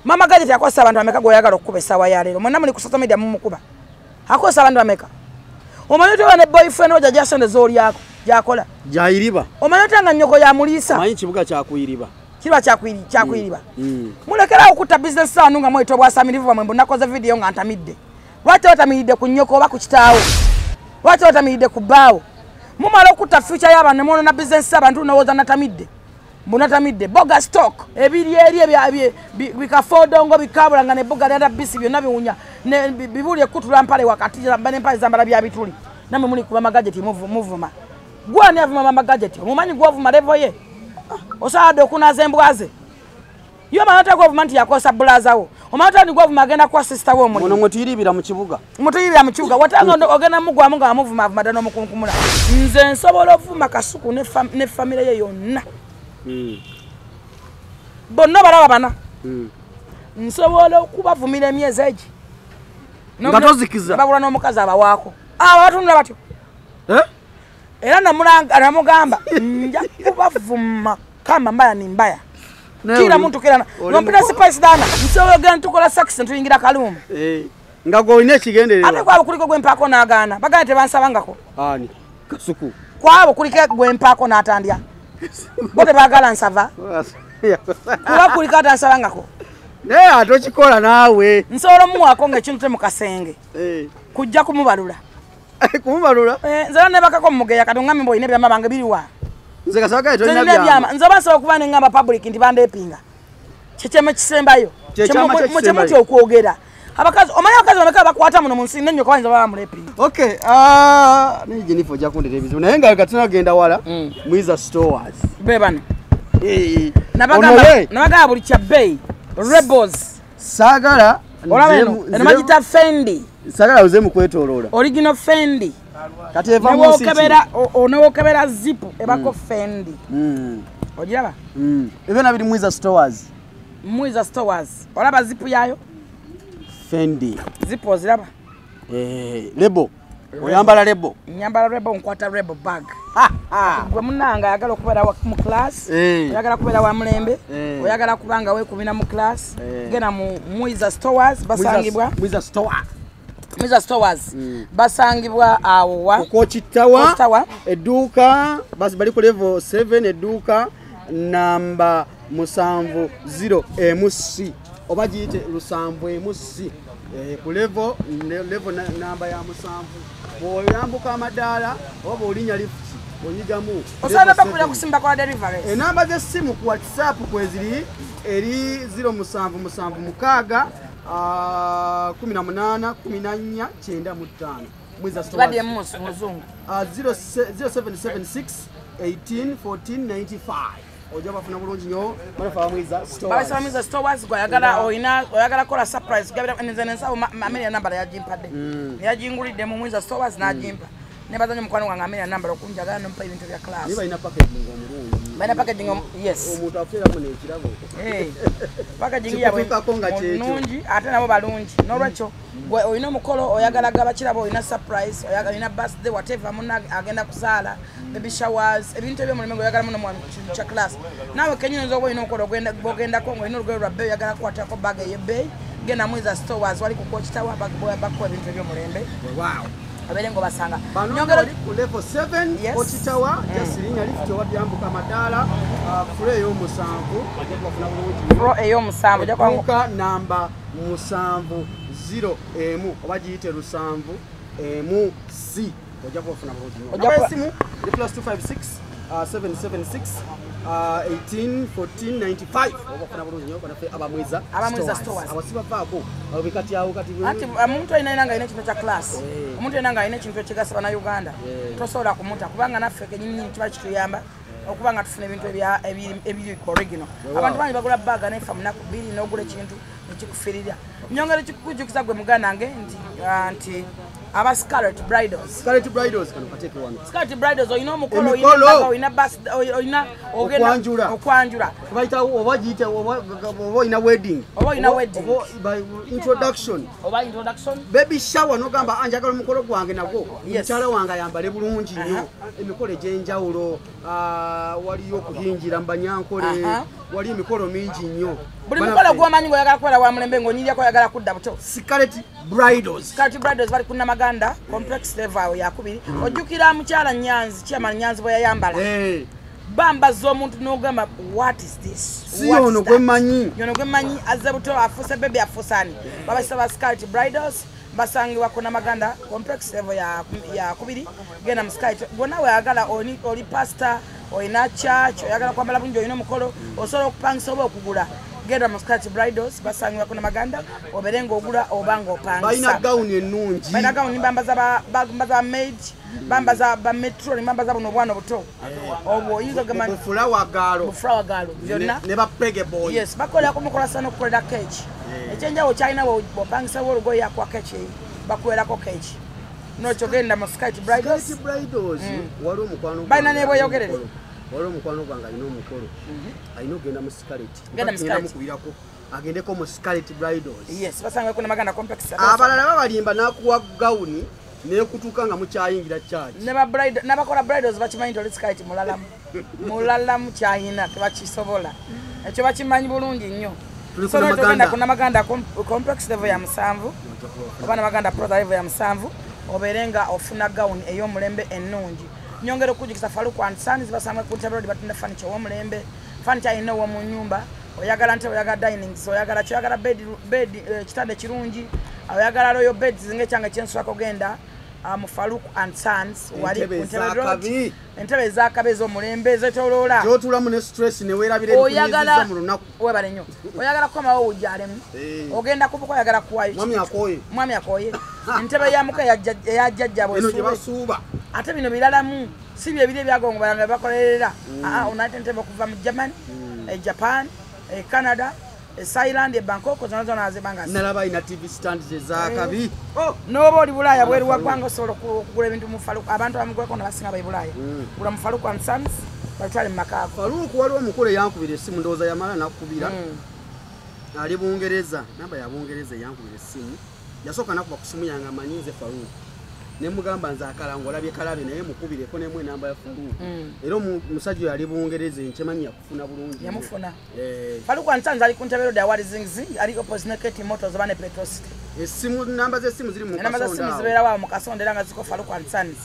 Mama Gadget yakosa abantu ameka goyagala okukuba essaawa ya leero. Mwenna muli ku social media mumukuba. Akosa abantu ameka. Omanyi otya ne boyfriend oja jasende z'olyako gyakola. Gyayiriba. Omanyi otya nga nnyoko yamuliisa. Omanyi kibuga kyakuyiriba. Kiba kyakuyiriba. Mulekerawo okutta bizinesi zanu nga mweta obwasamirivu bwamwe mbu nakoze vidiyo nga ntamidde. Lwaki otamiridde ku nnyoko oba ku kitaawo? Lwaki otamiridde ku bbaawo? Mumala okutta future y'abantu ne mwonoona bizinesi z'abantu n'owooza natamidde. Mbunatamidde boga stock ebiri eri bikafodongo bikabula nga ne boga lya bisi byonna biwunya ne bibuli ekutula mpale wakati ne mpale zambala bya bituli namwe muli kuba Gadget muvuma gwani avuma Mama Gadget omumanyi gwavuma level ye osaadde okunaza embwaze yo manata gwavuma nti yakosa bulazawo omata ndi gwavuma agenda kwa sister wo muno mutuyiribira mu kibuga mutuyiribira mu kibuga watanga ogenda mugwamu nga muvuma avuma dano mukunkumula nze nsobola ovuma Kasuku ne family ye yonna. Bonna balaba bana. Nsobola okubavumira emyezi egi nga tozikiza babula n'omukazi abawaako abatunula batyo era namugamba nja kubavuma kama mbaya ni mbaya kila muntu kila nompita Spice Dana nsobola ogenda tukola sex ntuyingira kalumu nga gwe olina ekigendererwa ate kwabo kuliko gwe mpaako n'agaana bagamba tebansabangako ani Kasuku kwabo kuliko gwe mpaako n'atandya bote bagala nsava kuba kuliko atansabangako naye ate okikola naawe nsobola omuwaako ng'ekintu te mu kasenge kujja kumubalula kumubalula nze era nebakako mumugeya kati ongambe mbu olina ebyama bange biriwa nze kasabagaye tolina byama nze oba nsobola okuba neŋŋamba public nti bandeepinga kyekyama kisembayo kyemutya okwogera abakazi omanyi abakazi bameka bakwata muno mu nsi n'ennyoko bayinza baba bamuleepinga. Okay, naye Jennifer ojja kundera ebizibu naye nga katunagenda wala Mwiza Stores be bano nabagamba buli kya bbeeyi Rebels saagala olaba eno eno bagiyita Fendi saagala oze mu kwetooloola original Fendi kati eva mu nsi newokebera zipu ebako Fendi ogiraba ebyo nabiri Mwiza Stores. Mwiza Stores olaba zipu yayo Fendi zipu oziraba lebo oyambala lebo nyambala lebo nkwata lebo bag gwe munanga ayagala okubeera mu class oyagala kubeera wa mulembe oyagala kubanga weekubina mu class genda mu Mwiza Stores basangibwa Mwiza Stores Mwiza Stores basangibwa awo wa Kochitawa edduuka bali ku level 7 edduuka namba 70 MC oba giyite 7 MC ku level namba ya 7 bw'oyambuka amadaala oba bw'olinnya lift onyigamu osobola bakubira kusimba kwa delivery enamba z'essimu ku WhatsApp kweziri eri 0776 18 14 95 Mwiza Stores badde muzungu 0776 18 14 95 ojja bafuna bulungi nnyo banafa Mwiza Stores balasa Mwiza Stores gwayagala oyina oyagala kola surprise gabira nze nensawo Amelia nambala yagimpadde yagingulidde mu Mwiza Stores n'agimpa nebaza nnyo mukwano gwange Amelia nambala okunjagala nompa ebintu bya class naye balina packaging omulungi balina packaging yes omuntu afuteeramu n'ekirabo packaging yabwe nnungi ate nabo balungi n'olwekyo gwe olina omukolo oyagala gaba kirabo olina surprise oyagala olina birthday whatever munna agenda kuzaala baby showers ebintu ebyomulembe oyagala muno mu kintu kya class naawe kenyini oyinza oba olina omukolo ogendako ng'olina olugoye lwa bbeeyi oyagala kukwatako bag ey'ebbeeyi genda Mwiza Stores wali ku Kochitawa bakuwa ebintu ebyomulembe abeere ng'obasanga nyongera ku level 7 Kochitawa just linnya lift oba byambuka amadaala floor ey'omusanvu ojja kubafuna bulungi floor ey'omusanvu ojja kuba namba 7 0 M oba giyite 7 M C ojja kubafuna bulungi nnyo essimu eri +256 776 18 14 95 obafuna bulungi nnyo banaffe abamwiza Stores abasibafaako abo bikati awo kati anti omuntu alina nga alina ekintu kya class omuntu alina nga alina ekintu ekigasa bannayuganda tosobola kumuta kubanga naffe kenyini kiba kituyamba okuba nga tufuna ebintu ebiri original abantu bangi bagula baga nefa munaku bbiri n'ogula ekintu nekikufirira nyongera ekikujjukiza gwe muganda wange nti aba Scarlet Bridals. Scarlet Bridals kano kateeke wano. Scarlet Bridals olina omukolo olina olina bus olina ogenda okwanjula. Kubayita oba giyite oba olina wedding. Oba olina wedding. Oba introduction. Oba introduction. Baby shower n'ogamba anjagala omukolo gwange nagwo. Omukyala wange ayambale bulungi nnyo. Emikolo egy'enjawulo waliyo okuhingira mu Banyankole waliyo emikolo mingi nnyo. Buli mukolo gw'omanyi ng'oyagala kubeera wa mulembe ng'onyiryako oyagala kudda buto. Scarlet Bridals. Scarlet Bridals bali ku Namaganda complex level awo yakubiri. Ojjukira mukyala Nyanzi, chairman Nyanzi bwe yayambala. Bambaza omuntu n'ogamba what is this? Si ono gwe mmanyi. Yono gwe mmanyi azze buto afuuse baby afuuse ani. Babasaba Scarlet Bridals basangibwa ku Namaganda complex level ya kubiri. Genda mu Scarlet. Gwe oyagala oli pastor, olina church, oyagala kwambala bulungi, olina omukolo, osobola okupangisa oba okugula. Genda mu Scarlet Bridals basangibwa ku Namaganda, obeere ng'ogula oba ng'opangisa. Balina gawuni ennungi. Balina gawuni, bambaza ba maid, bambaza ba metro, bambaza buno obwana obuto. Obwo oyinza okugamba bufulawa gaalo. Bufulawa gaalo byonna. Ne ba pege boy. Yes, bakolera ku mukola sana okukolera keeki. Ekyenjawulo kyalina bw'opangisawo olugoye akuwa keeki, bakuwerako keeki. Nokyo genda mu Scarlet Bridals. Scarlet Bridals waliwo omukwano. Balina ne bweyogerere. Waliwo omukwano gwange alina omukolo. Alina okugenda mu Scarlet. Genda mu Scarlet. Mukubirako agendeko mu Scarlet Bridals. Yes, basanga ku Namaganda complex. Abalala babalimba n'akuwa gawuni n'ekutuuka nga mukyayingira church. Ne ba bride n'abakola bridals bakimanyi nti oli Scarlet mulalamu. Mulalamu kyayina tebakisobola. Ekyo bakimanyi bulungi nnyo. So tugenda ku Namaganda complex level ya 7 oba Namaganda Plaza level ya 7 obeere nga ofuna gawuni ey'omulembe ennungi. Nyongera okujjukiza Farouk and Sons basanga ku Ntebe Road, batunda furniture ow'omulembe. Furniture alina ow'omu nnyumba, oyagala ntebe, oyagala dinings, oyagala kyoyagala bed kitanda kirungi, oyagala royal beds ng'ekyanga kyensulako genda mu Farouk and Sons wali ku Ntebe Road. Entebe ez'akabi ez'omulembe ezeetooloola. Gy'otuulamu ne stress ne weerabira ebikunyizizza mu lunaku. Weebale nnyo. Oyagala kukomawo owujjalemu. Ogenda kubuka oyagala kuwaayo. Mwami akooye. Mwami akooye. Entebe ya muka eya jjajjaabwe Eno gye basuuba. Ate bino biralamu si bye biri ebyagongobala nga bakolerera. Onaate entebe okuva mu Germany, Japan, Canada, Thailand, Bangkok, zonna zonna azibanga. Nalaba ina TV stand ez'akabi. N'oba oli Bulaaya bweru wa ggwanga osobola okugula ebintu mu Farouk. Abantu abamugulako n'abasinga bali Bulaaya. Gula mu Farouk and Sons batwale mu maka ago. Farouk waliwo omukolo eyankubira essimu ndowooza yamala n'akubira. Ali Bungereza, namba ya Bungereza eyankubira essimu. Yasooka n'akuba ku ssimu yange amanyi nze Farouk. Ne mugamba nze akalango olabye kalabe naye mukubireko n'emu enamba ya Farouk. Era omusajja oyo ali Bungereza nkyemanyi yakufuna bulungi. Yamufuna. Farouk and Sons ali ku Ntebe Road awali Zingzing, ali opposite ne Keti Motors oba ne Petrol City. Essimu namba z'essimu ziri mu Namba Kasonda. z'essimu zibeera wa mu Kasonda era nga ziko Farouk and Sons.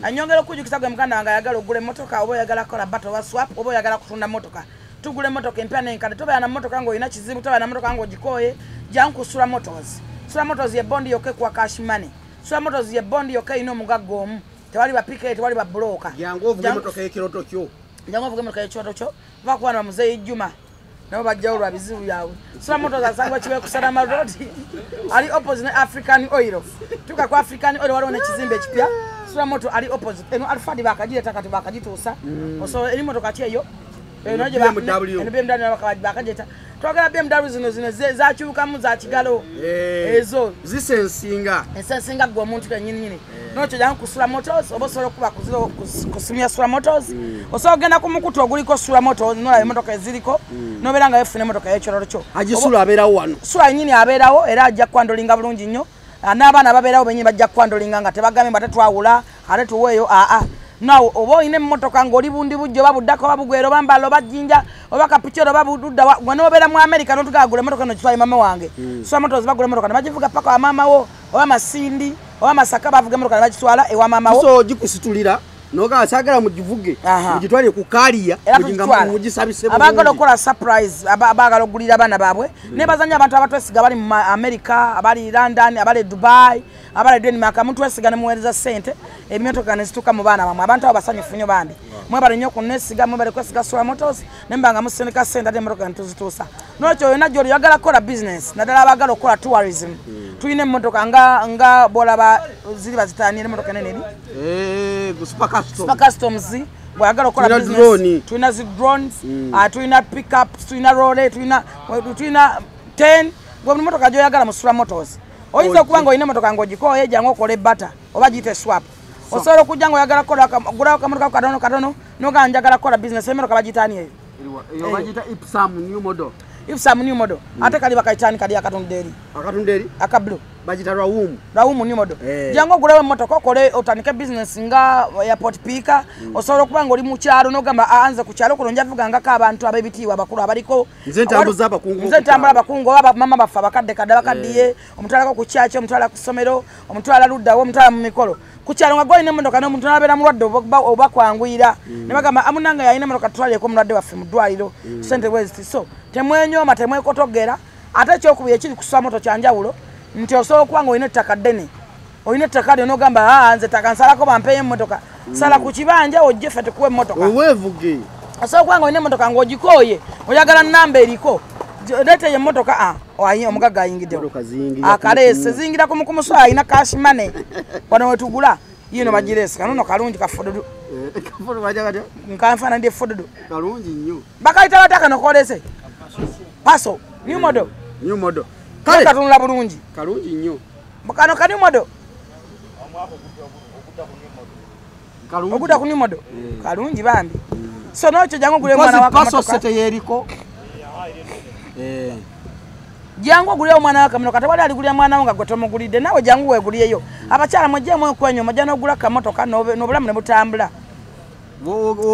Anyongera okujjukiza gwe muganda wange ayagala ogula emmotoka oba oyagala kukola battle oba swap oba oyagala kutunda mmotoka. Tugula emmotoka empya n'enkadde. Tobeera na mmotoka ng'olina kizibu, tobeera na mmotoka ng'ogikooye, jangu ku Sula Motors. Sula Motors ye bondi yokka ekuwa cash money. Sula Motors ye bondi yokka erina omugagga omu. Tewali ba PK, tewali ba broker. Jangu ovuge emmotoka y'ekirooto kyo. Jangu ovuge emmotoka y'ekirooto kyo. Va ku baana ba Muzeeyi Juma. Nabo bajjawo lwa bizibu byabwe. Sula Motors asangibwa Kibeeku Salama Road. Ali opposite ne African Oil. Tuuka ku African Oil waliwo n'ekizimbe ekipya. Sula Moto ali opposite. Eno Alphard bakagireeta kati bakagituusa. Osobola eri mmotoka ki eyo? Eno gye BMW. Eno BMW bakagireeta. Twagala BMW zino zakyukamu za kigalo. Ezo zisensinga. Esensinga gwe omuntu kennyini nnyini. Nokyo jangu ku Sula Motors oba osobola okuba ku simu ya Sula Motors. Osobola okugenda ku mukutu oguliko Sula Motors n'olaba emmotoka eziriko n'obeera nga weefuna emmotoka y'ekirooto kyo. Haji Sula abeerawo wano. Sula yennyini abeerawo era ajja kwandolinga bulungi nnyo. N'abaana ababeerawo bennyini bajja kwandolinga nga tebagambye mbu ate twawula ate tuweeyo aa. Nawe oba olina emmotoka ng'oli bundi bujja oba buddako oba bugwera oba mbala oba jjinja oba kapikyero oba bududda gwe n'obeera mu America n'otugamba gula emmotoka eno gitwale maama wange. Sula Motors bagula emmotoka ne bagivuga paka wa maama wo oba Masindi oba Masaka bavuga emmotoka ne bagitwala ewa maama wo. So gikusitulira n'ogamba saagala mugivuge mugitwale ku kaliya mugisabise bulungi. Abaagala okukola surprise abaagala okugulira abaana baabwe nebaza nnyo abantu abatwesiga abali mu America, abali London, abali Dubai, abali Denmark. Mutwesiga ne muweereza ssente emmotoka ne zituuka mu baana bammwe. Abantu abo basanyufu nnyo bambi. Mwebale nnyo kunneesiga, mwebale kwesiga Sula Motors ne mba nga musindika ssente ate emmotoka ne tuzituusa. N'olwekyo yonna gy'oli oyagala kukola business naddala abaagala okukola tourism. Tulina emmotoka nga bw'olaba ziri bazitaanira emmotoka ennene eri. Super Customs. Super Customs bw'oyagala okukola business tulina zi drones, tulina pickups, tulina lorry, tulina 10 gwe buli mmotoka gy'oyagala mu Sula Motors. Oyinza okuba ng'olina emmotoka ng'ogikooye jangu okole bata oba giyite swap. Osobola okujja ng'oyagala kukola ogulawo akamotoka katono katono n'ogamba njagala kukola business emmotoka bagiyita ani eyo? Eyo bagiyita Ipsum new model. Ipsum new model. Ate kali bakayita ani kali akatundu eri? Akatunda eri aka blue bagita Rawum. Rawum new model. Jangu ogulawo emmotoka okole otandike business nga airport picker. Osobola okuba ng'oli mu kyalo n'ogamba anze ku kyalo kuno njavugangako abantu ab'ebitiibwa abakulu abaliko. Nze ntambuza abakungu. Nze ntambula abakungu oba mama baffe abakadde kadde abakaddiye, omutwalako ku kyaki, omutwala ku ssomero, omutwala luddawo, omutwala mu mikolo. Ku kyalo nga gw'olina emmotoka n'omuntu n'abeera mulwadde oba kwanguyira. Ne bagamba amunanga yalina emmotoka tutwalireko omulwadde waffe mu ddwaliro. Ssente bwe ziti. So temwenyooma, temwekotogera. Ate ekyokubiri ekiri ku moto kya njawulo nti osobola okuba nga olina ettaka ddene, olina ettaka lyo n'ogamba nze ettaka nsalako bampeeyo emmotoka. Sala ku kibanja ojje ffe tukuwe emmotoka. Oweevuge. Osobola okuba nga olina emmotoka ng'ogikooye oyagala nnamba eriko, leeta emmotoka omugagga ayingiddewo akaleese ziyingira ku mukumuso alina cash money wano wetugula yino bagireese kano nno kalungi kafududu nkanfaanana ndi efududu kalungi nnyo. Bakayita batya kano koolese? Paso new model. New model. Kale katunula bulungi. Kalungi nnyo. Kano ka new model. Ogudda ku new model. Kalungi bambi. So n'ekyo jangu ogule omwana wa kamotoka. Paso sete yeriko. Jangu ogule omwana wa kamotoka. Tewali aligulira mwana wo nga gwe tomugulidde. Naawe jangu weeguliyeyo. Abakyala mwejjeemu okwenyoma ojja n'ogula kamotoka n'obulamu ne butambula.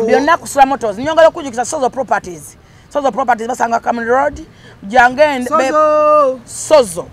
Byonna Kusula Motors. Nnyongera okujjukiza Sozo Properties. Sozo Properties basanga Kamuli Road. Jangu Sozo.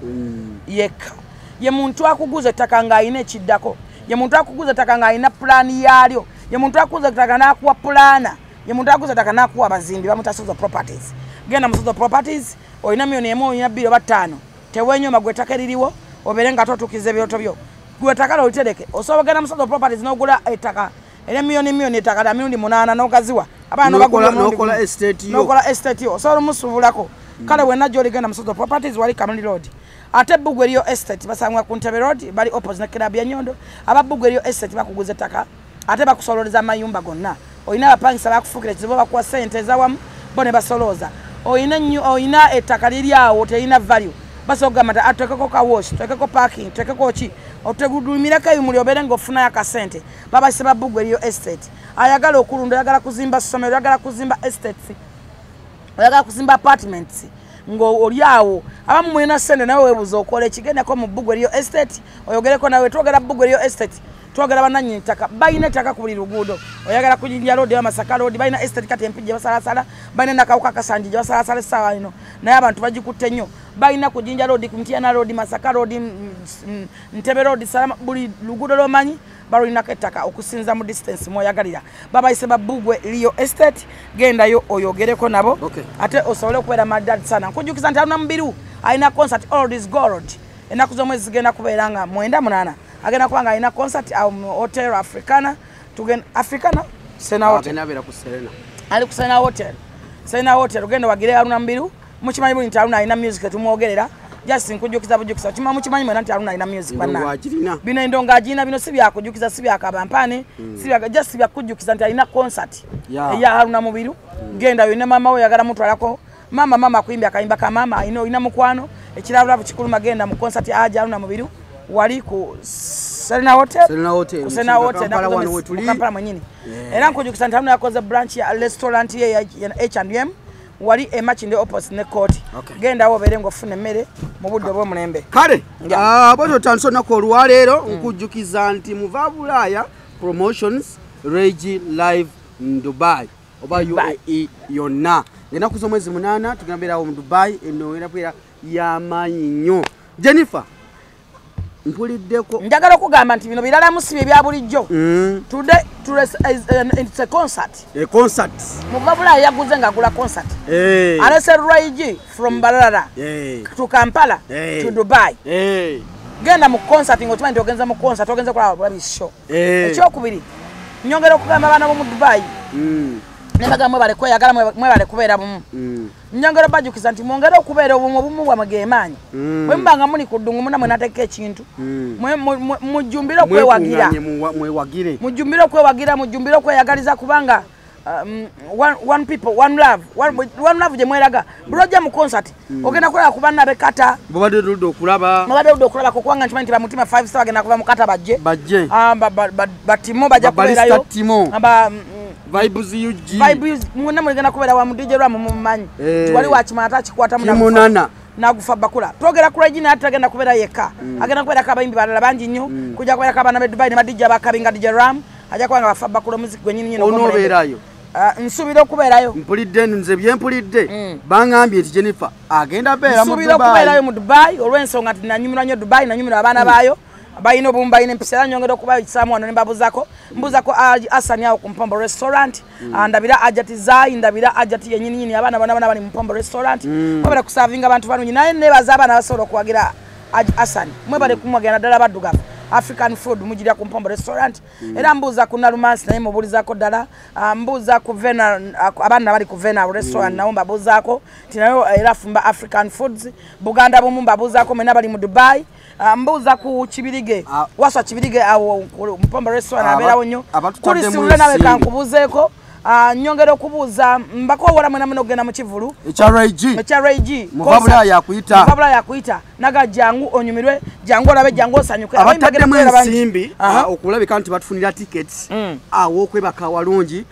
Yekka. Ye muntu akuguza ettaka ng'alina ekiddako. Ye muntu akuguza ettaka ng'alina pulaani yaalyo. Ye muntu akuguza ettaka n'akuwa pulaana. Ye muntu akuguza ettaka n'akuwa abazimbi bamuta Sozo Properties. Genda mu Sozo Properties, olina 1 million, olina 2 oba 5. Tewenyooma gwe ettaka eririwo, obeere nga totuukiza ebirooto byo. Gwe ettaka lolitereke. Osobola ogenda mu Sozo Properties n'ogula ettaka era miliyoni ettaka lya mirundi 8 n'ogaziwa. Abaana bagula n'okola estate yo. N'okola estate yo. Osobola omusuubulako. Kale wenna gy'oligenda mu Sozo Properties wali Kamuli Road. Ate Bbugwe eriyo estate basangwa ku Ntebe Road bali opposite ne club ya Nyondo. Aba Bbugwe eriyo estate bakuguza ettaka ate bakusololeza amayumba gonna. Olina abapangisa bakufuukira ekizibu bakuwa ssente ezawamu bo ne basolooza. Olina ettaka liri awo terina value. Basobola okugamba nti tuteekeko ka wash, tuteekeko parking, tuteekeko ki, otegulumireko ebimuli obeere ng'ofunayo akasente. Babase ba Bbugwe eriyo estate. Ayagala okulunda, oyagala kuzimba ssomero, oyagala kuzimba estates, oyagala kuzimba apartments ng'oli awo abamu mulina ssente nawe weebuuza okola ekigendako mu Bbugwe eriyo estate oyogereko nawe. Twogera Bbugwe eriyo estate, twogera bannannyini ttaka, balina ettaka ku buli luguudo. Oyagala ku Jinja Road oba Masaka Road, balina estate kati Empigi gye basalasala, balina Nakawuka Kasanji gye basalasala essaawa eno naye abantu bagikutte nnyo. Balina ku Jinja Road, ku Mtyana Road, Masaka Road, Ntebe Road, Salama, buli luguudo lw'omanyi balulinako ettaka okusinza mu distance mw'oyagalira. Babayise ba Bbugwe Real Estate, gendayo oyogereko nabo. Ate osobole okubeera maridadi sana. Nkujjukiza nti Haruna Mubiru alina concert All Is Gold. Ennaku z'omwezi zigenda kubeera nga 9 8. Agenda kuba nga alina concert awo mu Hotel Africana. Tugenda Africana Serena Hotel. Agenda ku Serena. Ali ku Serena Hotel. Serena Hotel ogenda wagire Haruna Mubiru. Mukimanyi buli nti Haruna alina music tumwogerera. Just nkujjukiza bujjukiza. Mukimanyi mwena nti Haruna alina music banna. Bino endongo agirina, bino si byakujjukiza, si byakabampaane, si bya just byakujjukiza nti alina concert eya Haruna Mubiru. Genda yonna maama we oyagala mutwalako. Mama akuyimbye akayimba ka mama, alina mukwano. Ekirabulabu kikuluma, genda mu concert aja Haruna Mubiru wali ku Serena Hotel. Serena Hotel. Ku Serena Hotel mu Kampala mwennyini. Era nkujjukiza nti Haruna yakoze branch ya restaurant ye ya H&M wali emakinde opposite ne court. Genda obeere ng'ofuna emmere mu budde obw'omulembe. Kale bw'otyo tutandise olunaku olwaleero nkujjukiza nti muva Bulaaya Promotions Regi Live Dubai oba UAE yonna. Ennaku z'omwezi 8 tugenda beerawo mu Dubai, eno era kubeera y'amaanyi nnyo. Jennifer, mpuliddeko. Njagala okugamba nti bino biralamu si bye bya bulijjo. Today it's a concert. A concert. Muva Bulaaya yaguze ng'agula concert. Alese Regi from Mbarara to Kampala to Dubai. Genda mu concert ng'okimanyi nti ogenze mu concert, ogenze kulaba bulabi show. Ekyokubiri, nyongera okugamba abaana b'omu Dubai. Ne bagamba mwebale kweyagala, mwebale kubeera bumu. Nyongera obajjukiza nti mwongere okubeera obumu, obumu bwammwe ge maanyi. Bwe muba nga muli ku ddungu munna mwe n'ateeka ekintu, mujjumbire okwewagira. Mujjumbire okwewagira, mujjumbire okweyagaliza kubanga one people, one love, one love gye mweraga. Buli lw'ojja mu concert, ogenda kulaba ku banna ab'e Qatar. Bw'obadde oludde okulaba. Bw'obadde oludde okulaba kubanga nkimanyi nti ba Mutima 5 Star bagenda kuva mu Qatar bajje. Bajje. Batimo bajja kubeerayo. Ba Timo. Vibes UG. Vibes mwonna muligenda kubeera wa mu DJ Lwamu mumumanyi. Wali wakimala ate akikwata Kimunana. Nagufa bakula twogera ku Regina atagenda kubeera yekka, agenda kubeerako abayimbi balala bangi nnyo, kujja kubeerako abaana b'e Dubai ne badijja bakabinga DJ Ram, ajja kubanga bafa bakula muziki gwennyini nnyini. Onoobeerayo? Nsuubira okubeerayo. Mpulidde nze bye mpulidde, bangambye nti Jennifer agenda beera mu Dubai. Nsuubira okubeerayo mu Dubai olw'ensonga nti nanyumirwa nnyo Dubai, nanyumirwa abaana baayo balina obumu, balina empisa, era nyongera okubayo ekisaamu wano ne mbabuzaako. Mbuuzako Asani awo ku Mpombo Restaurant, ndabira Ajati Zai, ndabira Ajati yennyini nnyini, abaana bonna bonna bali mu Mpombo Restaurant, mwebale kusavinga abantu balungi. Naye neebaza abaana abasobola okuwagira Asani, mwebale kumuwagira naddala abaddugavu. African food mugirya ku Mpombo Restaurant. Era mbuuza ku Nalumansi naye mubuulizaako ddala, mbuuza ku Vena, abaana bali ku Vena Restaurant nabo mbabuuzaako nti nayo era afumba African foods. Buganda bumu mbabuuzaako mwena bali mu Dubai. Mbuuza ku Kibirige, Waswa Kibirige awo ku Mpombo Restaurant abeerawo nnyo. Kulisirula nawe kankubuuzeeko. Nyongera okubuuza mbakowoola mwena mwena okugenda mu kivvulu ekya Ray G. Muvabula yakuyita, Muvabula yakuyita naga jangu onyumirwe, jangu olabe, jangu osanyuke. Abataddemu ensimbi okulabika nti batufunira tickets, aw'okwebaka awalungi,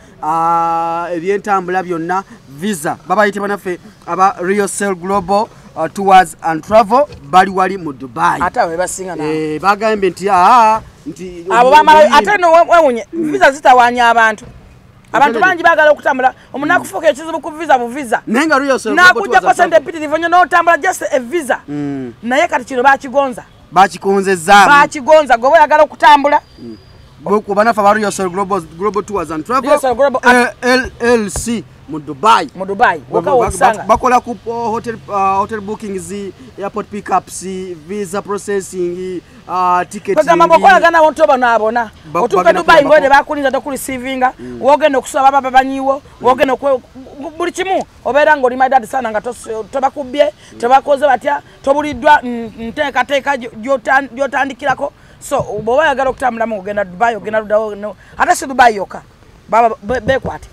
ebyentambula byonna, visa, babayite banaffe aba Real Cell Global Tours and Travel, bali wali mu Dubai. Ate abo bebasinga nabo. Bagambye nti nti abo bamala ate no wewunye visa zitawaanya abantu. Abantu bangi baagala okutambula, omuntu akufuuka ekizibu ku visa bu visa. Naye nga Real Cell Global Nakujjako sente mpitirivu nnyo n'otambula just a visa. Naye kati kino bakigonza. Bakigonzezza. Bakigonza gwe oyagala okutambula. Bwe banaffe aba Real Cell Global Tours and Travel Real Cell Global LLC mu Dubai. Mu Dubai. Wokka bakola ku hotel bookings, airport pickups, visa processing, ticketing. Bagamba bw'okolagana nabo tobonaabona. Otuuka Dubai ng'ode bakulinza tokureceivinga, w'ogenda okusaba baba babanyiwo, w'ogenda buli kimu obeera ng'oli maidadi sana nga tobakubbye, tebakoze batya, tobuliddwa nteekateeka gy'otandikirako. So bw'oba oyagala okutambulamu ogenda Dubai, ogenda luddawo, ate si Dubai yokka, baba beekwate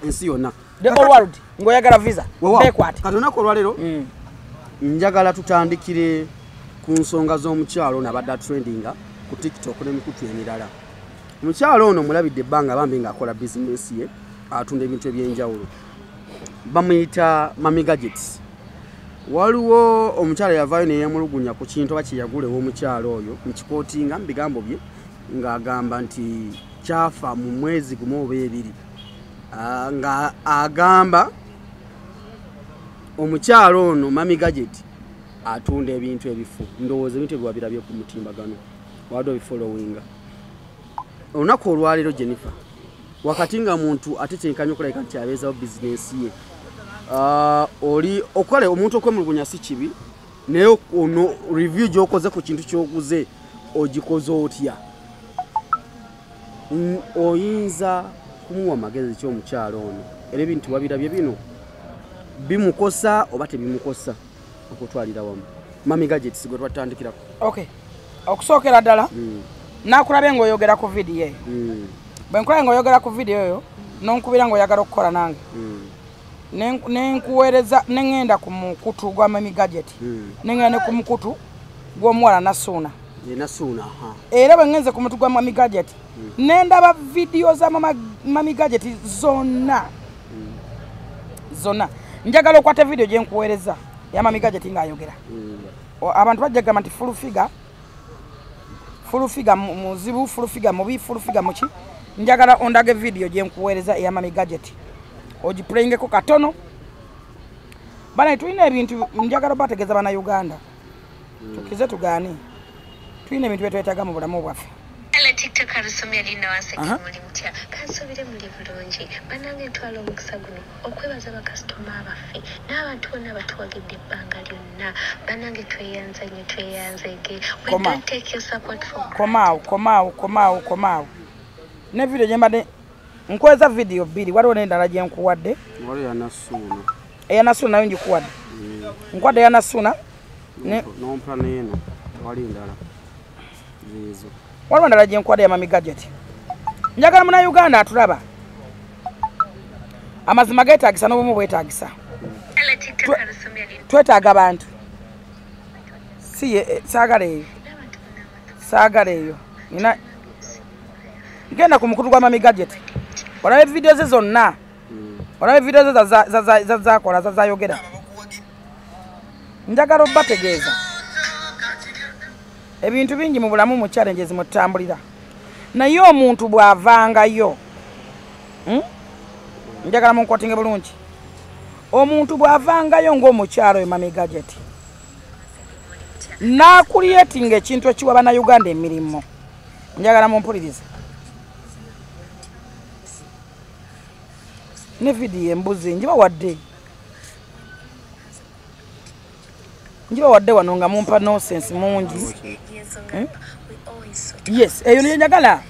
ensi yonna, the whole world ng'oyagala visa beekwate. Kati olunaku olwaleero njagala tutandikire ku nsonga z'omukyalo ono abadde atrendinga ku TikTok n'emikutu emirala. Omukyalo ono mulabidde ebbanga bambi ng'akola bizinesi ye, atunda ebintu ebyenjawulo, bamuyita Mami Gadgets. Waliwo omukyala yavaayo ne yeemulugunya ku kintu oba kye yagula ew'omukyalo oyo nkikootinga mu bigambo bye ng'agamba nti kyafa mu mwezi gumu oba ebiri, nga agamba omukyalo ono Mami Gadget atunda ebintu ebifu. Ndowooza ebintu ebyo wabirabye ku mutimbagano, wadde obifollowinga. Olunaku olwaleero Jennifer, wakati nga muntu atetenkanya okulabika nti abeezawo bizinesi ye, oli okole omuntu okwemulugunya si kibi, naye ono review gy'okoze ku kintu ky'oguze ogikoze otya? Oyinza kumuwa magezi ki omukyalo ono? Era ebintu wabirabye bino bimukosa oba tebimukosa okutwalira wamu? Mami Gadgets gwe twatandikirako. Okay, okusookera ddala nakulabye ng'oyogera ku vidiyo eyo. Bwe nkulabye ng'oyogera ku vidiyo eyo n'onkubira ng'oyagala okukola nange, nenkuweereza ne ŋŋenda ku mukutu gwa Mami Gadget, ne ŋŋenda ne ku mukutu gw'omuwala Nasuuna. Nasuuna. Era bwe ŋŋenze ku mukutu gwa Mami Gadget ne ndaba vidiyo za Mami Gadget zonna zonna. Njagala okwata vidiyo gye nkuweereza ya Mami Gadget ng'ayogera. Abantu bajja kugamba nti full figure, full figure muzibu, full figure mubi, full figure muki. Njagala ondage vidiyo gye nkuweereza eya Mami Gadget, ogiplayingeko katono. Bana tulina ebintu njagala bategeeza bannayuganda, tukize tugaane, tulina ebintu bye twetaaga mu bulamu bwaffe. TikTok arusomya lina waseke muli mutya kansobire muli bulungi banange ntwala omukisa guno okwebaza bakasitoma abaffe n'abantu bonna batuwagidde ebbanga lyonna. Banange tweyanza nnyo, tweyanzege. We don't take your support for granted. Komaawo, komaawo, komaawo, komaawo. Ne vidiyo gye mbadde nkweza vidiyo bbiri, waliwo n'endala gye nkuwadde. Waliwo ya Nasuuna. Eya Nasuuna nayo ngikuwadde. Nkuwadde eya Nasuuna. Nompa n'eno, wali endala ziizo. Waliwo endala gye nkuwadde ya Mami Gadget. Njagala munnayuganda atulaba, amazima geetaagisa n'obumu bwetaagisa. Twetaaga abantu. Si saagala eyo, saagala eyo. Nina ngenda ku mukutu gwa Mami Gadget, olabe vidiyo ze zonna, olabe vidiyo ze zakola, zayogera. Njagala obbategeeza ebintu bingi mu bulamu mu challenges mutambulira. Naye omuntu bw'avangayo, njagala munkotinge bulungi. Omuntu bw'avangayo ng'omukyalo oyo Mami Gadget n'akuliyetinga ekintu ekiwa bannayuganda emirimu, njagala mumpulirize. Ne vidiyo embuzi ngibawadde wano nga mumpa nonsense mungi. Yes, eyo niyo njagala.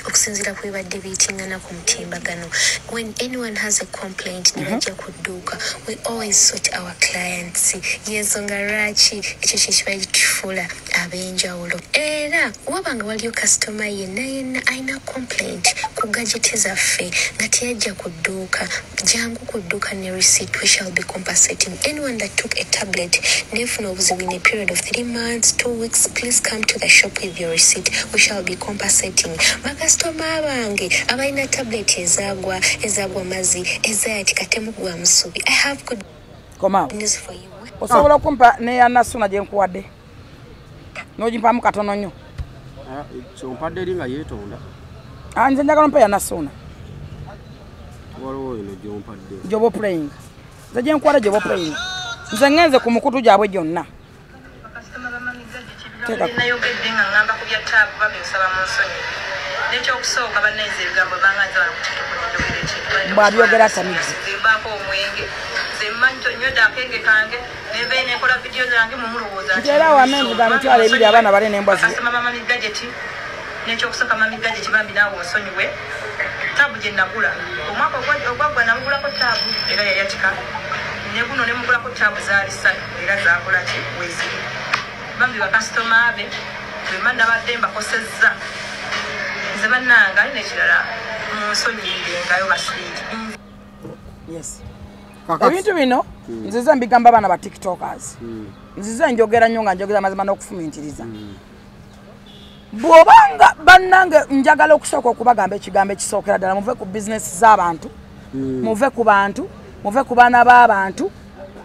Okusinziira ku bibadde biyitingana ku mutimbagano. When anyone has a complaint ne bajja ku dduuka, we always sort our clients. Y'ensonga lwaki ekyo kye kiba kitufuula ab'enjawulo. Era waba nga waliyo kasitoma yenna yenna alina complaint ku gadget zaffe nga teyajja ku dduuka, jangu ku dduuka ne receipt, we shall be compensating. Anyone that took a tablet nefuna obuzibu in a period of 3 months, 2 weeks, please come to the shop with your receipt, we shall be compensating. Bakasitoma bange abalina tablet ezagwa mazzi ezayatika temugwa musubi, I have good news for you. Osobola okumpa neya Nasuna gye nkuwadde n'ogimpamu katono nnyo. Kyompadde eri nga yeetonda. Nze njagala mpa ya Nasuna. Waliwo eno gyompadde gyoba playing. Nze gye nkuwadde gyoba playing. Nze ngenze ku mukutu gyabwe gyonna. Nayogedde nga ngamba ku bya taabu babinsaba mu nsonyi. N'ekyokusooka bannanze ebigambo banganza wano ku TikTok njogera ekintu. Bw'abyogera atamidde. Nze mbaako omwenge. Nze mmanyi nywedde akenge kange nenveyo nenkola vidiyo zange mumulowooza nti era wamenvuga emitwalo ebiri abaana bale n'embwa zi. Kasitoma ba Mami Gadget n'ekyokusooka Mami Gadget bambi naawe onsonyiwe. Taabu gye nagula omwaka ogwaggwa namugulako taabu era yayatika. Ne guno ne mugulako taabu zaali ssatu era zaakola ki weeziri. Bambi bakasitoma be bwe nabadde mbakosezza. Nze bannange alina ekirala mu nsonyirengayo basiiri. Yes. Ebintu bino nzize mbigamba abaana ba TikTokers. Nzize njogera nnyo nga njogera amazima n'okufumintiriza. Bw'obanga bannange njagala okusooka okubagamba ekigambo ekisookera ddala, muve ku bizinesi z'abantu, muve ku bantu, muve ku baana b'abantu,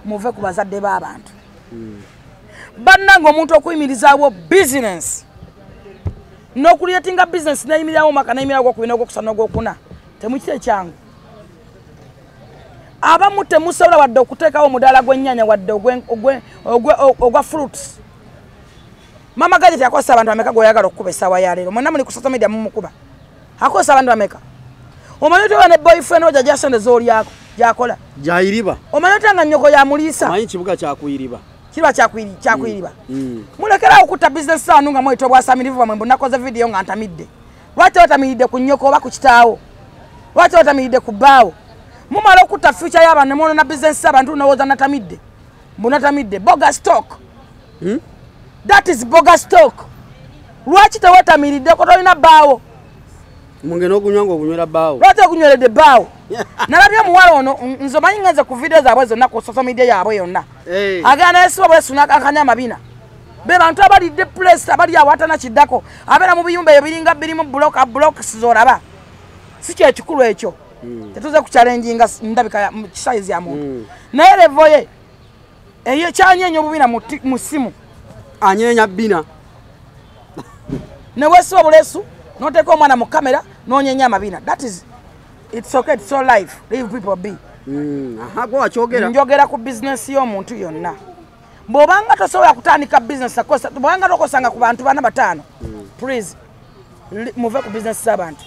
muve ku bazadde b'abantu. Bannange omuntu okuyimirizaawo bizinesi n'okuliyetinga bizinesi n'eyimirirawo omwaka n'eyimirirawo ogwokubiri n'ogwokusatu n'ogwokuna temukita ekyangu. Abamu temusobola wadde okuteekawo omudaala gw'ennyaanya wadde ogwa fruits. Mama Gadget akozesa abantu bameka gw'oyagala okukuba essaawa ya leero? Mwenna muli ku social media mumukuba. Akozesa abantu bameka? Omanyi otya ne boyfriend wo jajja sente z'olyako gy'akola? Gy'ayiriba. Omanyi otya nga nnyoko y'amuliisa? Omanyi kibuga kyakuyiriba. Kiba kyakuyiriba. Mulekerawo okutta bizinesi zannu nga mweyita obwasamirivu bwammwe mbu nakoze vidiyo nga ntamidde. Lwaki otamiridde ku nnyoko oba ku kitaawo? Lwaki otamiridde ku bbaawo? Mumala okutta future y'abantu ne mwonoona bizinesi z'abantu n'owooza natamidde. Mbu natamidde. Bogus talk. That is bogus talk. Lwaki tewetamiriddeko tolina bbaawo? Mwenge n'ogunywa ng'ogunywera bbaawo. Lwaki ogunyweredde bbaawo? Nalabye omuwala ono nze omanyi ngenze ku vidiyo zaabwe zonna ku social media yaabwe yonna. Agenda neesiba bwesu n'akankanya amabina. Be bantu abali depressed abali awatana kiddako abeera mu biyumba ebyo biringa birimu blocks z'olaba. Si kye kikulu ekyo. Tetuze ku challenginga ndabika size ya muntu. Naye level ye eyo kyanyenya obubina mu ssimu. Anyenya bina. Ne weesiba obuleesu n'oteeka omwana mu kamera n'onyenya amabina. That is, it's okay, it's all life. Leave people be. Aha, gwe wakyogera. Njogera ku bizinesi y'omuntu yonna. Bw'obanga tosobola kutandika bizinesi, bw'obanga tokosanga ku bantu bana bataano, please muve ku bizinesi z'abantu.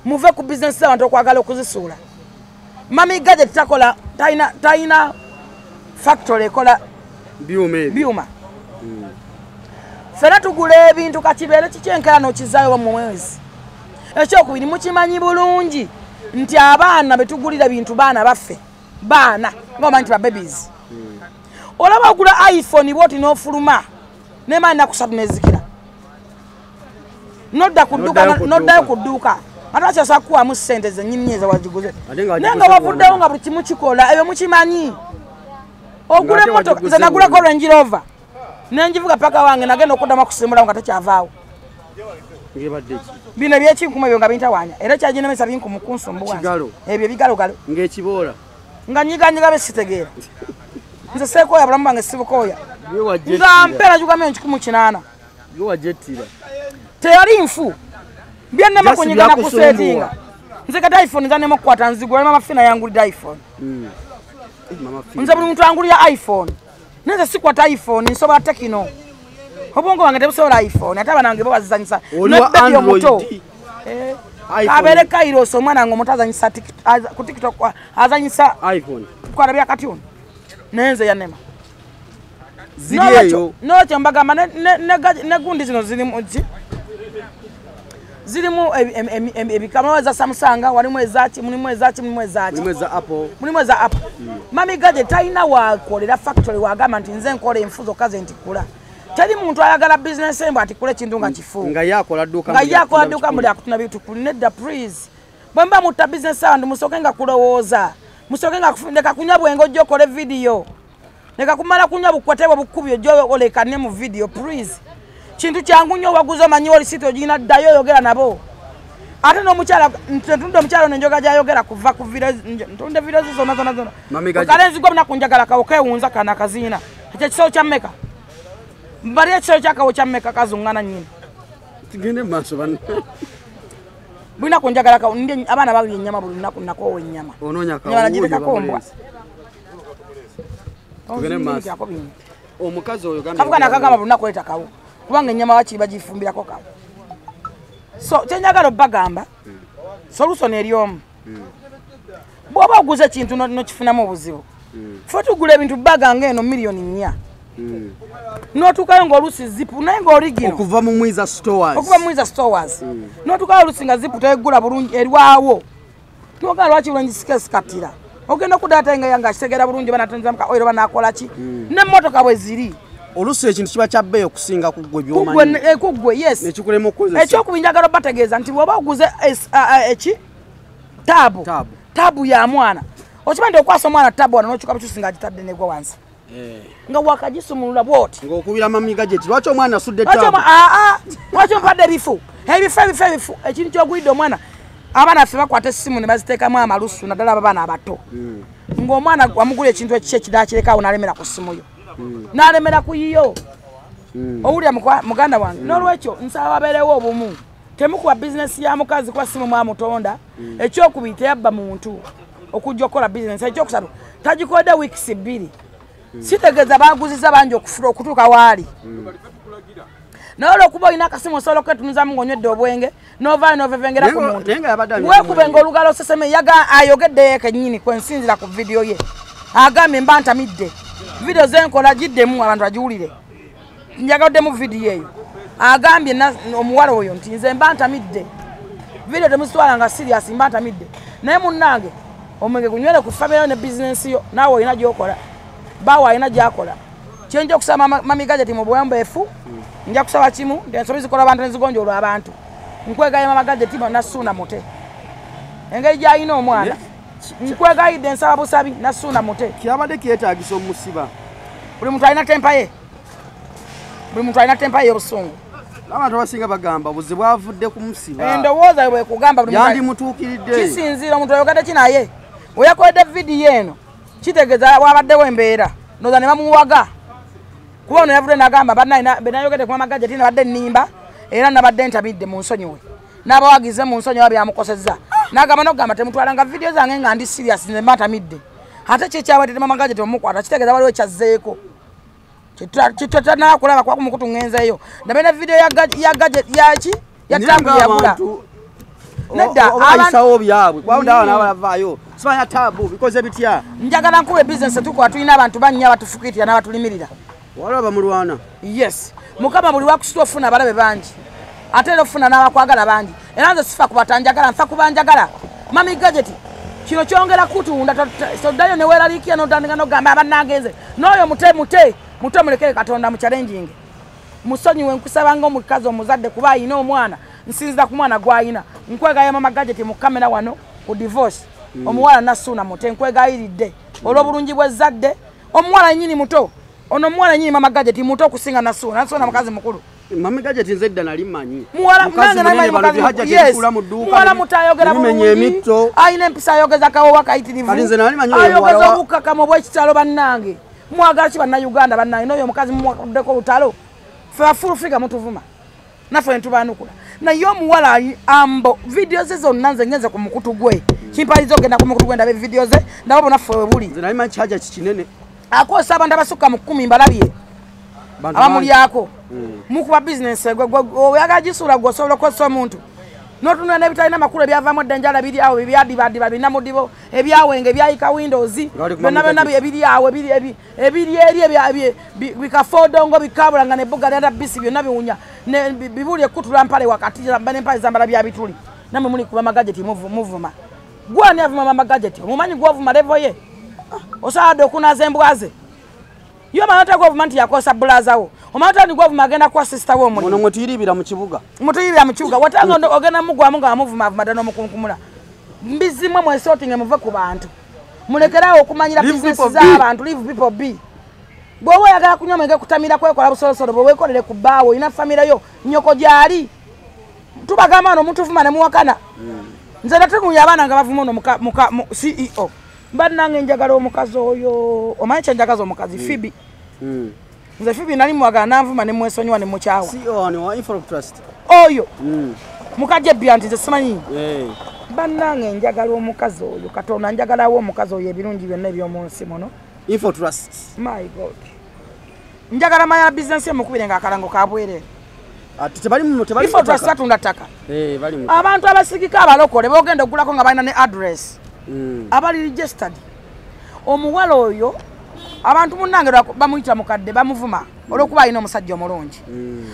Muve ku bizinesi z'abantu okwagala okuzisuula. Mami Gadget takola, talina factory ekola byuma. Ffenna tugula ebintu kakibeere kikyenkera n'okizaayo mu mwezi. Ekyokubiri mukimanyi bulungi nti abaana betugulira bintu baana baffe, baana ng'omanyi nti ba babies. Olaba ogula iPhone bw'oti n'ofuluma n'emaani nnaku ssatu n'ezikira nodda ku dduuka, noddayo ku dduuka ate bakyasobola kukuwaamu ssente zennyini ezawagiguze naye nga wavuddewo nga buli kimu kikola. Ebyo mukimanyi. Ogula emmotoka, nze nagulako Range Rover nenjivuga paka wange nagenda okuddamu okusimbulawo nga tekyavaawo. Bino ebyekinkuma ebyo nga bintawaanya era kyaginemesa binkumu kunsumbuwa ebyo ebigalogalo ng'ekiboola nga nyiganyiga be sitegeera. Nze seekooya bulamu bwange sibukooya. Nga mpeera gigamye 180. Teyali nfu. Byennema kunyigana kusetinga. Nze kati iPhone nzanema okukwata nzigula mama Fina yangulidde iPhone. Nze buli muntu angulira iPhone. Nze sikwata iPhone nsobola Tecno. Obwongo bwange tebusobola iPhone ate abanange bo bazizanyisa. Ne baby omuto. Abeere Kairos omwana wange omuto azanyisa ku TikTok azanyisa iPhone. Kwala bya cartoon. Naye nze yannema. Ziri eyo. N'olwekyo mbagamba ne gundi zino zirimu ki? Zirimu ebikama eza Samsung, walimu ezaki, mulimu ezaki, mulimu ezaki. Mulimu eza Apple. Mulimu eza Apple. Mami Gadget talina wakolera factory wagamba nti nze nkola enfu zokka ze ntikula. Teri muntu ayagala business embo atikula ekintu nga kifu. Nga yakola dduka. Nga yakola dduka muli akutuna bintu nedda please. Bwe mba mutta business abantu musooke nga kulowooza. Musooke nga leka kunywa bwenge ojja okole video. Leka kumala kunywa bukwate bwe bukubi ojja olekane mu video please. Kintu kyangu nnyo waguza omanyi olisiti ogirina ddayo oyogera nabo. Ate n'omukyala ntunde omukyala ono enjoga gy'ayogera kuva ku video ntunde video zonna zonna zonna. Kalenzi gwe munaku njagala kawo keewunza kano akaziina. Ekyo ekisawo kya mmeka? Mbali ekisawo kyakawo kya mmeka kazuŋŋana nnyini. Tugende mu maaso banne. Buli lunaku njagala kawo ndye abaana balya ennyama buli lunaku nakoowa ennyama. Onoonya kawo nagirekako mbwa. Tugende mu maaso. Omukazi oyo gambye. Kavuga nakagamba buli lunaku leeta kawo. Kubanga ennyama wakiri bagifumbirako kawo. So kyenjagala obbagamba solution eri omu. Bw'oba oguze ekintu n'okifunamu obuzibu. Ffe tugula ebintu baga ng'eno 4 million. N'otuukayo ng'oluusi zipu naye ng'origino. Okuva mu Mwiza Stores. Okuva mu Mwiza Stores. N'otuukayo oluusi nga zipu teggula bulungi erwawo. N'ogamba lwaki lwengisikesikatira. Ogenda okudda ate nga yange akitegeera bulungi banatonzamu ka oil banaakola ki. N'emmotoka bwe ziri. Oluusi ekintu kiba kya bbeeyi okusinga ku ggwe by'omanyi. Ku ggwe yes. Nekikulema okukozesa. Ekyokubiri njagala obategeeza nti bw'oba oguze eki taabu. Taabu ya mwana. Okimanyi nti okwasa omwana taabu wano n'okyuka bukyusi ng'agitadde negwa wansi. Nga wakagisumulula bw'oti. Ng'okubira Mami Gadget lwaki omwana asudde taabu? Lwaki ompadde ebifu? Ebifu ebifu ebifu. Ekintu ky'ogulidde omwana. Abaana baffe bakwata essimu ne baziteekamu amalusu naddala abaana abato. Ng'omwana wamugula ekintu ekikye ekiraakirekawo n'alemera ku ssimu yo. N'alemera ku yiyo. Owulira muganda wange. N'olwekyo nsaba wabeerewo obumu. Temukuba bizinesi ya mukazi kuba simu mwamutonda. Ekyokubiri teyabba muntu okujja okukola bizinesi. Ekyokusatu tagikodde weeks 2. Sitegeeza baaguziza bangi okufula okutuuka waali. Naye olw'okuba olina akasimu osobola okwetunuzamu ng'onywedde obwenge n'ovaayo n'ovevengera ku muntu. Weekubenga olugalo oseseme ayogeddeyo kennyini kwensinzira ku vidiyo ye. Agambye mba ntamidde. Vidiyo zenkola giddemu abantu bagiwulire. Njagaddemu vidiyo eyo. Agambye omuwala oyo nti nze mba ntamidde. Vidiyo temuzitwala nga serious mba ntamidde. Naye munnange omwenge gunywere ku family yo ne bizinensi yo naawe olina gy'okola. Baawe alina gy'akola. Kyenja okusaba Mami Gadget mu buwombeefu. Nja kusaba kimu nti ensobi zikola abantu ne zigonjolwa abantu. Nkwegaye Mama Gadget Nasuuna mute. Engeri gy'alina omwana. Nkwegayidde nsaba busabi Nasuuna mute. Kyabadde kyetaagisa omusiba. Buli muntu alina tempa ye. Buli muntu alina tempa ye y'obusungu. Abantu abasinga bagamba obuzibu bwavudde ku musiba. Endowooza bwe kugamba buli muntu yandimutuukiridde. Kisinziira omuntu ayogedde ki naye. Bwe yakoledde vidiyo eno kitegeeza wabaddewo embeera. Ndowooza ne bamuwaga. Kuba ono yavudde n'agamba bannange nayogedde ku Mama Gadget nabadde nnimba era nabadde ntamidde mu nsonyiwe. N'abawagize mu nsonyiwe byamukosezza. N'agamba n'okugamba temutwalanga vidiyo zange nga ndi serious nze mba ntamidde. Ate ki ekyabadde Mama Gadget omukwata kitegeeza waliwo ekyazzeeko. Kitutanakulaba kwa kumukutu ngenzeeyo. Ndabe ne vidiyo ya Gadget yaki ya taabu yagula. Nedda abayisawo byabwe kubanga abaana abavaayo simanya taabu bikoze bitya. Njagala nkube bizinesi tukola tulina abantu bannya abatufukitira n'abatulimirira. Waliwo bamulwana. Yes. Mukama buli wakusitwa ofuna abalabe bangi. Ate era ofuna n'abakwagala bangi. Era nze sifa ku batanjagala nfa ku banjagala. Mami Gadget kino kyongera kutunda toddayo ne weeraliikirira n'otandika n'okugamba abannange nze n'oyo mute mute mute mulekere Katonda mu challenging. Musonyiwe nkusaba ng'omukazi omuzadde kuba ayina omwana nsinziira ku mwana gw'ayina. Nkwegaye Mama Gadget mu kamera wano ku divorce. Omuwala Nasuuna mute nkwegayiridde olw'obulungi bw'ezzadde. Omuwala nnyini muto. Ono omuwala nnyini Mama Gadget muto okusinga Nasuuna. Nasuuna mukazi mukulu. Mami Gadget nze dda nali mmanyi. Muwala muto ayogera bulungi. Ayina empisa ayogeza kawowa kayitirivu. Ayogeza obukkakkamu obw'ekitalo bannange. Mwagala ki bannayuganda bannaye n'oyo omukazi mumuwaddeko olutalo. Ffe Full Figure mutuvuma. Naffe ntubaanukula. Naye omuwala ambo video ze zonna nze ngenze ku mukutu gwe. Kimpaliza ogenda ku mukutu gwe ndabe video ze ndaba bona ffe we buli. Nze naye manyi Hajati kinene. Akosa abantu abasukka mu 10 mbalabye. Abamulyako. Mukuba business gwe oyagala gisuula gwe osobola okukozesa omuntu. N'otunula n'ebitalina makulu ebyavaamu eddenjala biri awo ebyadibadiba binnamudibo ebyawenge ebyayika windows byonna byonna ebiri awo ebiri eri bikafodongo bikabula nga nebbuga lyanda bisi byonna biwunya bibuli ekkutula mpale wakati n'empale zambala bya bituli. Nammwe muli kuba magajeti muvuma. Gwe ani avuma mama Gadget? Omumanyi gw'ovuma level ye? Osaadde okunaaza embwa ze. Yo manata govuma nti yakosa bulaza wo. Omanata ndi govuma agenda kwa sister wo omulimu. Ono mutuyiribira mu kibuga. Mutuyiribira mu kibuga. Watanga ogenda mugwamu nga amuvuma avuma dano mukunkumula. Mbizi mwe mwesorting muve ku bantu. Mulekerawo okumanyira business z'abantu, leave people be. Bw'oba oyagala kunywa mwenge kutamira kwekola busolosolo bwe weekolere ku bbaawo olina famire yo nnyoko gy'ali. Tubagamba wano omuntu vuma ne muwakana. Nze natunuulira abaana nga bavuma ono muka CEO. Bannange njagala omukazi oyo. Omanyi kye njagaza omukazi? Phoebe. Nze Phoebe nali mwagala nanvuma ne mwesonyiwa ne mukyawa. CEO ni wa Info Trust. Oyo. Mukajje bya nti nze simanyi. Bannange njagala omukazi oyo. Katonda njagalawo omukazi oyo ebirungi byonna eby'omu nsi muno. Info Trust. My God. Njagala manya business emukubire nga akalango ka bwerere. Ati tebali mu tebali Info Trust batunda ttaka. Bali mu. Abantu abasigika abalokole bogenda ogulako nga balina ne address. Abali registered. Omuwala oyo abantu munnange bamuyita mukadde bamuvuma olw'okuba alina omusajja omulungi.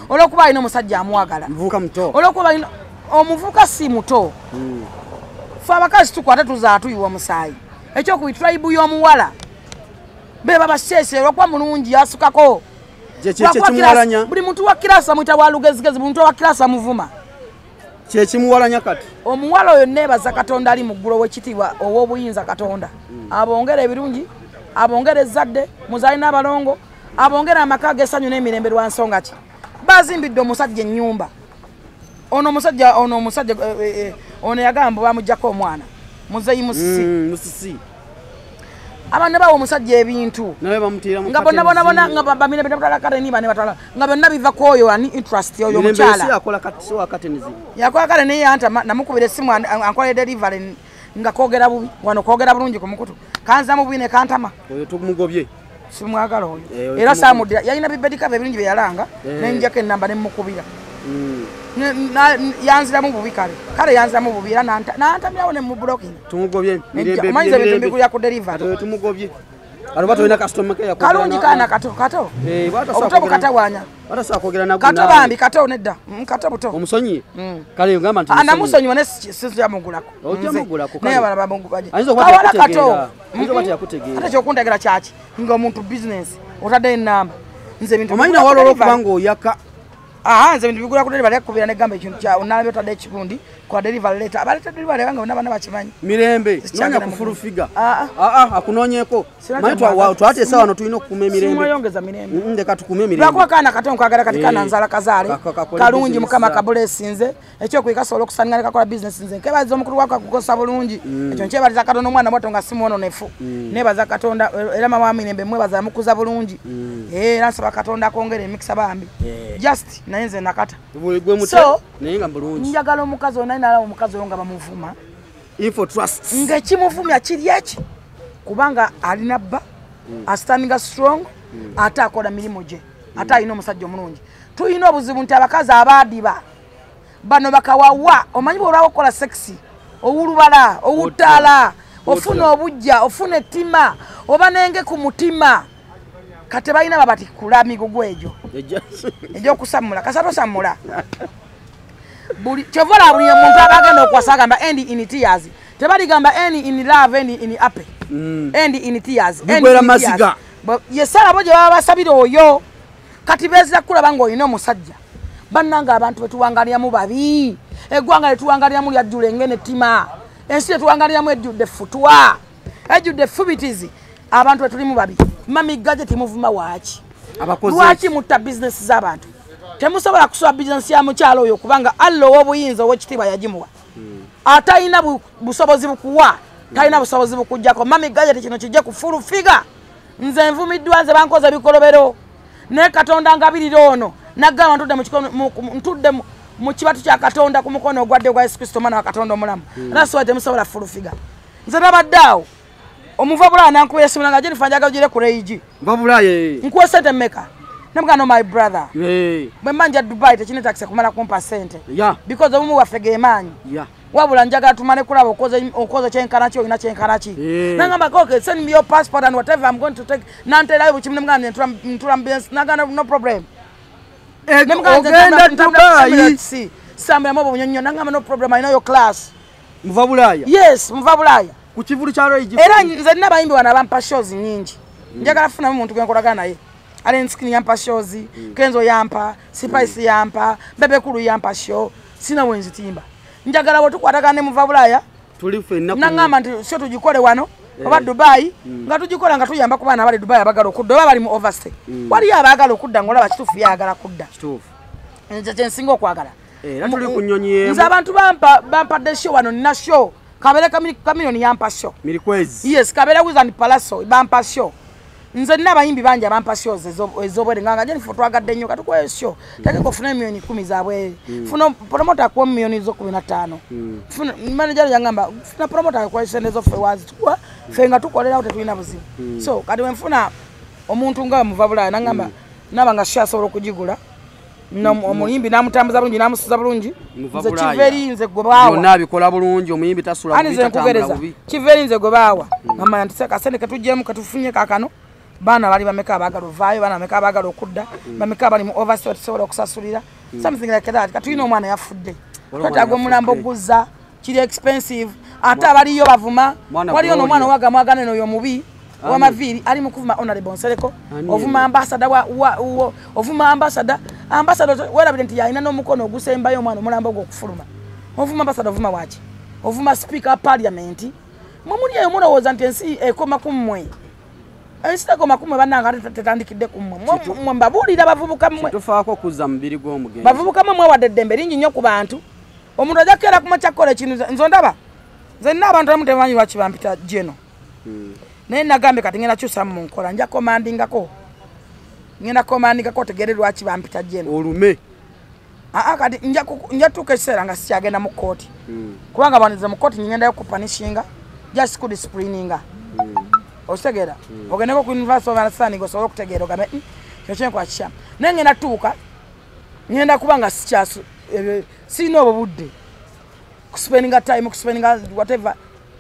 Olw'okuba alina omusajja amwagala. Muvuka muto. Olw'okuba alina omuvuka si muto. Ffe abakazi tukwata tuzaala tuyiwa omusaayi. Ekyokubiri tribe y'omuwala be babaseese olw'okuba mulungi yasukako. Buli muntu wa kirasa amuyita wa lugezigezi, buli muntu wa kirasa amuvuma. Kyekimuwalanya kati. Omuwala oyo neebaza Katonda ali mu ggulu ow'ekitiibwa ow'obuyinza Katonda. Abongere ebirungi, abongere ezzadde, muzaali n'abalongo, abongere amaka ag'essanyu n'emirembe lwa nsonga ki. Bazimbidde omusajja ennyumba. Ono omusajja ono yagamba bamuggyako omwana. Muzeeyi Musisi. Musisi. Abantu bawa omusajja ebintu. Naye bamutiira mu nga bonna bonna bonna nga bamire batwala kale ni bane batwala nga byonna biva ku oyo ani interest oyo omukyala. Yakola kati so curtains. Yakola kale naye anta namukubira essimu ankola delivery nga kwogera bubi wano kwogera bulungi ku mukutu. Kanza mu bwine kantama. Oyo tumugobye. Simwagala oyo. Era saamudira yalina bibedika ebirungi bye yalanga nenjako ennamba ne mukubira. Yanziramu bubi kale. Kale yanziramu bubi era nantamirawo ne mu blocking. Tumugobye. Mirembe. Omanyi ebintu mbigulira ku delivery. Tumugobye. Aloba tolina customer care. Kalungi kana kato kato. Obuto bukatawanya. Batasobola kwogera na kato bambi kato nedda. Kato buto. Omusonyi. Kale ngamba nti anamusonyiwa ne sijamugulako. Ojamugulako. Naye abalala bamugubaje. Ayinza okuba kato. Ayinza okuba teyakutegeera. Ate kyokundagira kyaki? Nga omuntu business otadde ennamba. Nze ebintu omanyi nawala olw'okuba ng'oyaka. Aha, nze ebintu bigula ku delivery yakubira negamba ekintu kya onalabye otadde ekigundi kwa delivery letter. Abaleeta delivery bange bonna bana bakimanyi. Mirembe, noonya ku Full Figure. Akunoonyeeko. Manyi twateesa wano tulina okukuuma emirembe. Simweyongeza mirembe. Ndeka tukuume emirembe. Lwakuba kaana kato nkwagala kati kaana nzala kazaale. Kalungi Mukama kabulesinze. Ekyokubiri kasobola okusaninga ne kakola business nze. Nkebaza omukulu wako akukosa bulungi. Ekyo nkyebaliza Katonda omwana mwato nga simwononefu. Nebaza Katonda era mama wa mirembe mwebaza amukuza bulungi. Era nsaba Katonda akwongere emikisa bambi. Just naye nze nakata. So, naye nga bulungi. Njagala omukazi oyo naye nalaba omukazi oyo nga bamuvuma. Info Trust. Ng'ekimuvumya kiri eki? Kubanga alina bba, astandinga strong, ate akola mirimu gye, ate alina omusajja omulungi. Tulina obuzibu nti abakazi abaadiba bano bakawawa, omanyi bw'olwawo okukola sexy, owulubala, owutala, ofuna obujja, ofuna ettima, oba nenge ku mutima. Kati balina babatikula migugu egyo egy'okusammula, kasita tosammula. Buli kyovola buli muntu abagenda okuwasa agamba end in tears. Tebaligamba end in love, end in happy. End in tears. Bigwera maziga. Yesala bo gye baba basabira oyo. Kati beezira kulaba ng'olina omusajja. Bannange abantu betuwangaliramu babi. Eggwanga lyetuwangaliramu lyajjula engene ettima. Ensi lyetuwangaliramu ejjudde effutwa. Ejjudde effubitizi. Abantu betulimu babi. Mami Gadget muvuma waaki? Lwaki mutta business z'abantu? Temusobola kusoba bizinensi ya mukyalo oyo kubanga Allah ow'obuyinza ow'ekitiibwa yagimuwa. Atalina busobozi bukuwa, talina busobozi bukuggyako. Mami Gadget kino kijje ku Full Figure. Nze nvumiddwa, nze bankoze ebikolobero. Naye Katonda ngabirira ono. Nagamba ntudde mu kibatu kya Katonda ku mukono ogwadde gwa Yesu Kristo omwana wa Katonda omulamu. That's why temusobola full figure. Nze nabadde awo. Omuva Bulaya nankubira essimu nga Jennifer njagala ogire ku Reigi. Nva Bulaya. Nkuwa ssente mmeka? Namugamba no my brother. Bwe mba nja Dubai tekineetakisa kumala kumpa ssente. Because obumu bwaffe ge maanyi. Wabula njagala tumale kulaba okoze kyenkana ki olina kyenkana ki. Nangamba okay, send me your passport and whatever I'm going to take. Nanterayo buli kimu nemugamba ntula mu business. Nagamba no problem. Ogenda Dubai. Sambiramu obwo bunyonyo. Nangamba no problem, I know your class. Muva Bulaya. Yes, muva Bulaya. Ku kivulu kya Reigi. Era nze nina abayimbi wano abampa shows nnyingi. Njagala kufunamu omuntu gwe nkolagana naye. Alien Skin yampa shows, Kenzo yampa, Spice yampa, Bebe Kulu yampa show, sina wenzitimba. Njagala bwe tukwatagana ne muva Bulaya. Tuli ffenna nangamba nti sio tugikole wano oba Dubai nga tugikola nga tuyamba ku baana abali Dubai abagala okudda oba bali mu overstay. Waliyo abaagala okudda ng'olaba kituufu yaagala kudda. Kituufu. Nze kye nsinga okwagala. Era tuli ku nnyonyi emu. Nze abantu bampadde show wano nina show. Kabere Kamiliyoni yampa show. Mirikwezi. Yes, Kabere Wizard Palaso bampa show. Nze nina abayimbi bangi abampa shows ez'obwere nga Jennifer twagadde nnyo katukuwe show. Tekeko funa milioni 10 zaabwe. Funa promoter akuwa milioni zo 15. Funa manager yangamba funa promoter akuwa sente zo ffe wazituwa ffe nga tukolerawo tetulina buzibu. So kati we nfuna omuntu nga muva Bulaya nangamba naba nga show asobola okugigula. Omuyimbi n'amutambuza bulungi n'amusuza bulungi. Nze kiveri nze gwe baawa. Byonna abikola bulungi omuyimbi tasula bubi tatambula bubi. Kiveri nze gwe baawa. Mama nti akasente ketuggyemu ketufunye kaakano. Baana bali bameka abaagala ovaayo, baana bameka abaagala okudda, bameka abali mu overstay tusobola okusasulira. Something like that. Katulina omwana yafudde. Twetaaga omulambo oguzza, kiri expensive. Ate abaliyo bavuma. Waliyo n'omwana owaga mwagana n'oyo omubi ow'amaviiri ali mu kuvuma Honorable Nsereko, ovuma ambassador ovuma ambassador. Ambassador werabire nti yalina n'omukono ogusembayo omwana omulambo ogwo okufuluma. Ovuma ambassador ovuma waki? Ovuma speaker parliament. Mwe muli eyo mulowooza nti ensi ekoma ku mmwe. Ensi tekoma ku mmwe bannange ate tetandikidde ku mmwe. Mmwe mbabuulira bavubuka mmwe. Tufaako okuzza mubiri gw'omugenzi. Bavubuka mmwe mwewadde eddembe lingi nnyo ku bantu. Omuntu ajja kukeera ku makya kukola ekintu nze ndaba. Nze nina abantu abamu tebamanyi lwaki bampita Geno. Naye nagambye kati ngenda kyusamu mu nkola nja komandingako. Ngenda komandingako otegeere lwaki bampita Geno. Olume. Kati nja tuuka ekiseera nga sikyagenda mu kkooti. Kubanga bano nze mu kkooti ngendayo kupanishinga, just kudisciplininga. Okitegeera? Ogendeko ku University of Understanding osobole okutegeera ogambe kino kyenkola kikyamu. Naye ngenda tuuka ngenda kuba nga sirina obwo budde. Kuspendinga time, kuspendinga whatever.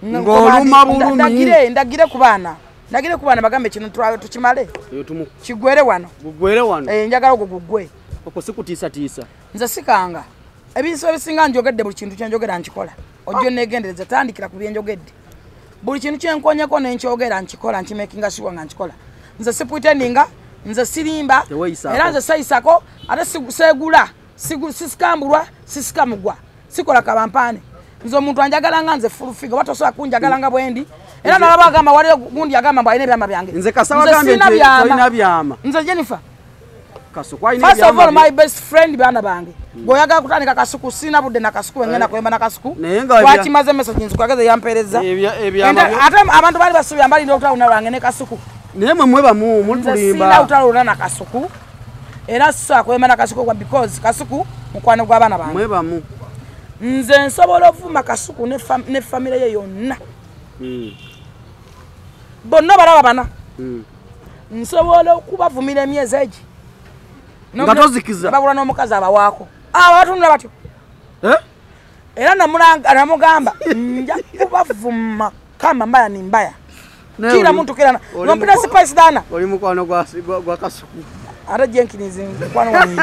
Ng'oluma bulumi. Ndagire ku baana. Ndagire ku baana bagambe kino tukimale. Kigwere wano. Gugwere wano. Njagala ogwo gugwe. Okwo si kutiisatiisa. Nze sikanga. Ebintu ebisinga njogedde buli kintu kye njogera nkikola. Ojjo neegendereza tandikira ku bye njogedde. Buli kintu kye nkonyeko ne nkyogera nkikola nkimakinga sure nga nkikola. Nze sipretendinga, nze sirimba, era nze sayisako ate seegula, sisikambulwa, sisikamugwa. Sikola kabampaane. Nze omuntu anjagala nga nze full figure, watosobola kunjagala nga bwendi. Era nalaba agamba waliyo gundi agamba mbu alina ebyama byange. Nze Kasawa agambye nti tolina byama. Nze Jennifer. Kasuku alina First of all, my best friend baana bange. Bw'oyagala kutandika Kasuku sina budde na Kasuku ngenda kuyimba na Kasuku. Lwakimaze message nzikwageze yampeereza. Ate abantu bali basuubira mbalina olutalo lwange ne Kasuku. Naye mwe mweba mutulimba. Nze sina lutalo luna na Kasuku. Era sisobola kuyimba na Kasuku because Kasuku mukwano gw'abaana bange. Mwebamu. Nze nsobola ovuma Kasuku ne famire ye yonna. Bonna balaba bana. Nsobola okubavumira emyezi egi. Nga tozikiza. Babula n'omukazi abawaako. Abatunula batyo. Era namugamba nja kubavuma kama mbaya ni mbaya. Kila muntu kila nompita Spice Dana. Oli mukwano gwa Kasuku. Ate Jenkins mukwano wange.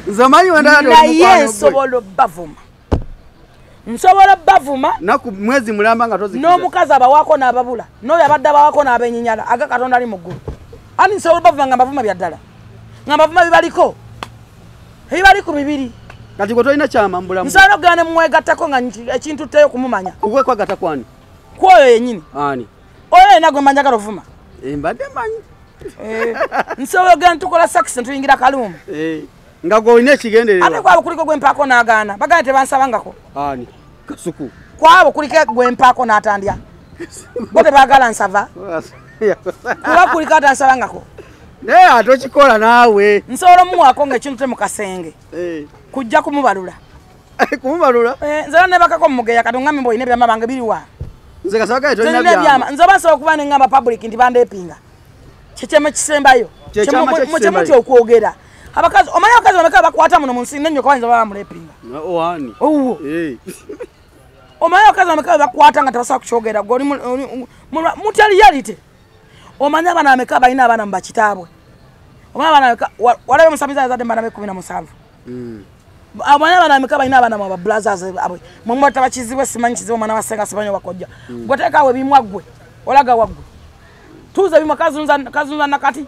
Nze manyi wenda oli mukwano gwe. Naye nsobola obbavuma. Nsobola bavuma. Naku mwezi mulamba nga tozikiza. N'omukazi abawaako n'ababula. N'oyo abadde abawaako n'abenyinyala aga Katonda ali mu ggulu. Ani nsobola bavuma nga mbavuma bya ddala. Nga mbavuma bibaliko. Ebibaliko bibiri. Kati gwe tolina kyama mu bulamu. Nsobola okugenda ne mwegattako nga ekintu tteyo kumumanya. Okwekwagatta kwani? Kw'oyo yennyini. Ani? Oyo yenna gwe mba njagala ovuma. Mbadde mmanyi. Nsobola okugenda tukola sakisi ne tuyingira kaluumu. Nga gwe olina ekigendererwa. Ate kwabo kuliko gwe mpaako n'agaana. Bagambye tebansabangako. Ani? Kasuku. Kwabo kuliko gwe mpaako n'atandya. Bo tebaagala nsava. Kuba kuliko atansabangako. Naye ate okikola naawe. Nsobola omuwaako ng'ekintu te mu kasenge. Kujja kumubalula. Kumubalula? Nze era nebakako mumugeya kati ongambe mbu olina ebyama bange biriwa. Nze kasaba tolina byama. Nze oba nsobola okuba nengamba public nti bandeepinga. Kyekyama kisembayo. Kyemutya okwogera. Abakazi omanyi abakazi bameka bakwata muno mu nsi n'ennyoko bayinza baba bamuleepinga. Owani? Owuwo. Omanyi abakazi bameka bakwata nga tebasobola kukyogera gwe oli mutya reality. Omanyi abaana bameka balina abaana mu bakitaabwe. Omanyi abaana bameka walayo omusamize azadde mu baana be 17. Omanyi abaana bameka balina abaana mu ba brothers abwe. Mwe muba tabakizibwe simanyi kizibu omwana wa ssenga simanyi wakojja. Gwe teekaawo ebimwa ggwe olaga waggwe. Tuuza ebimwa kazunza nakati.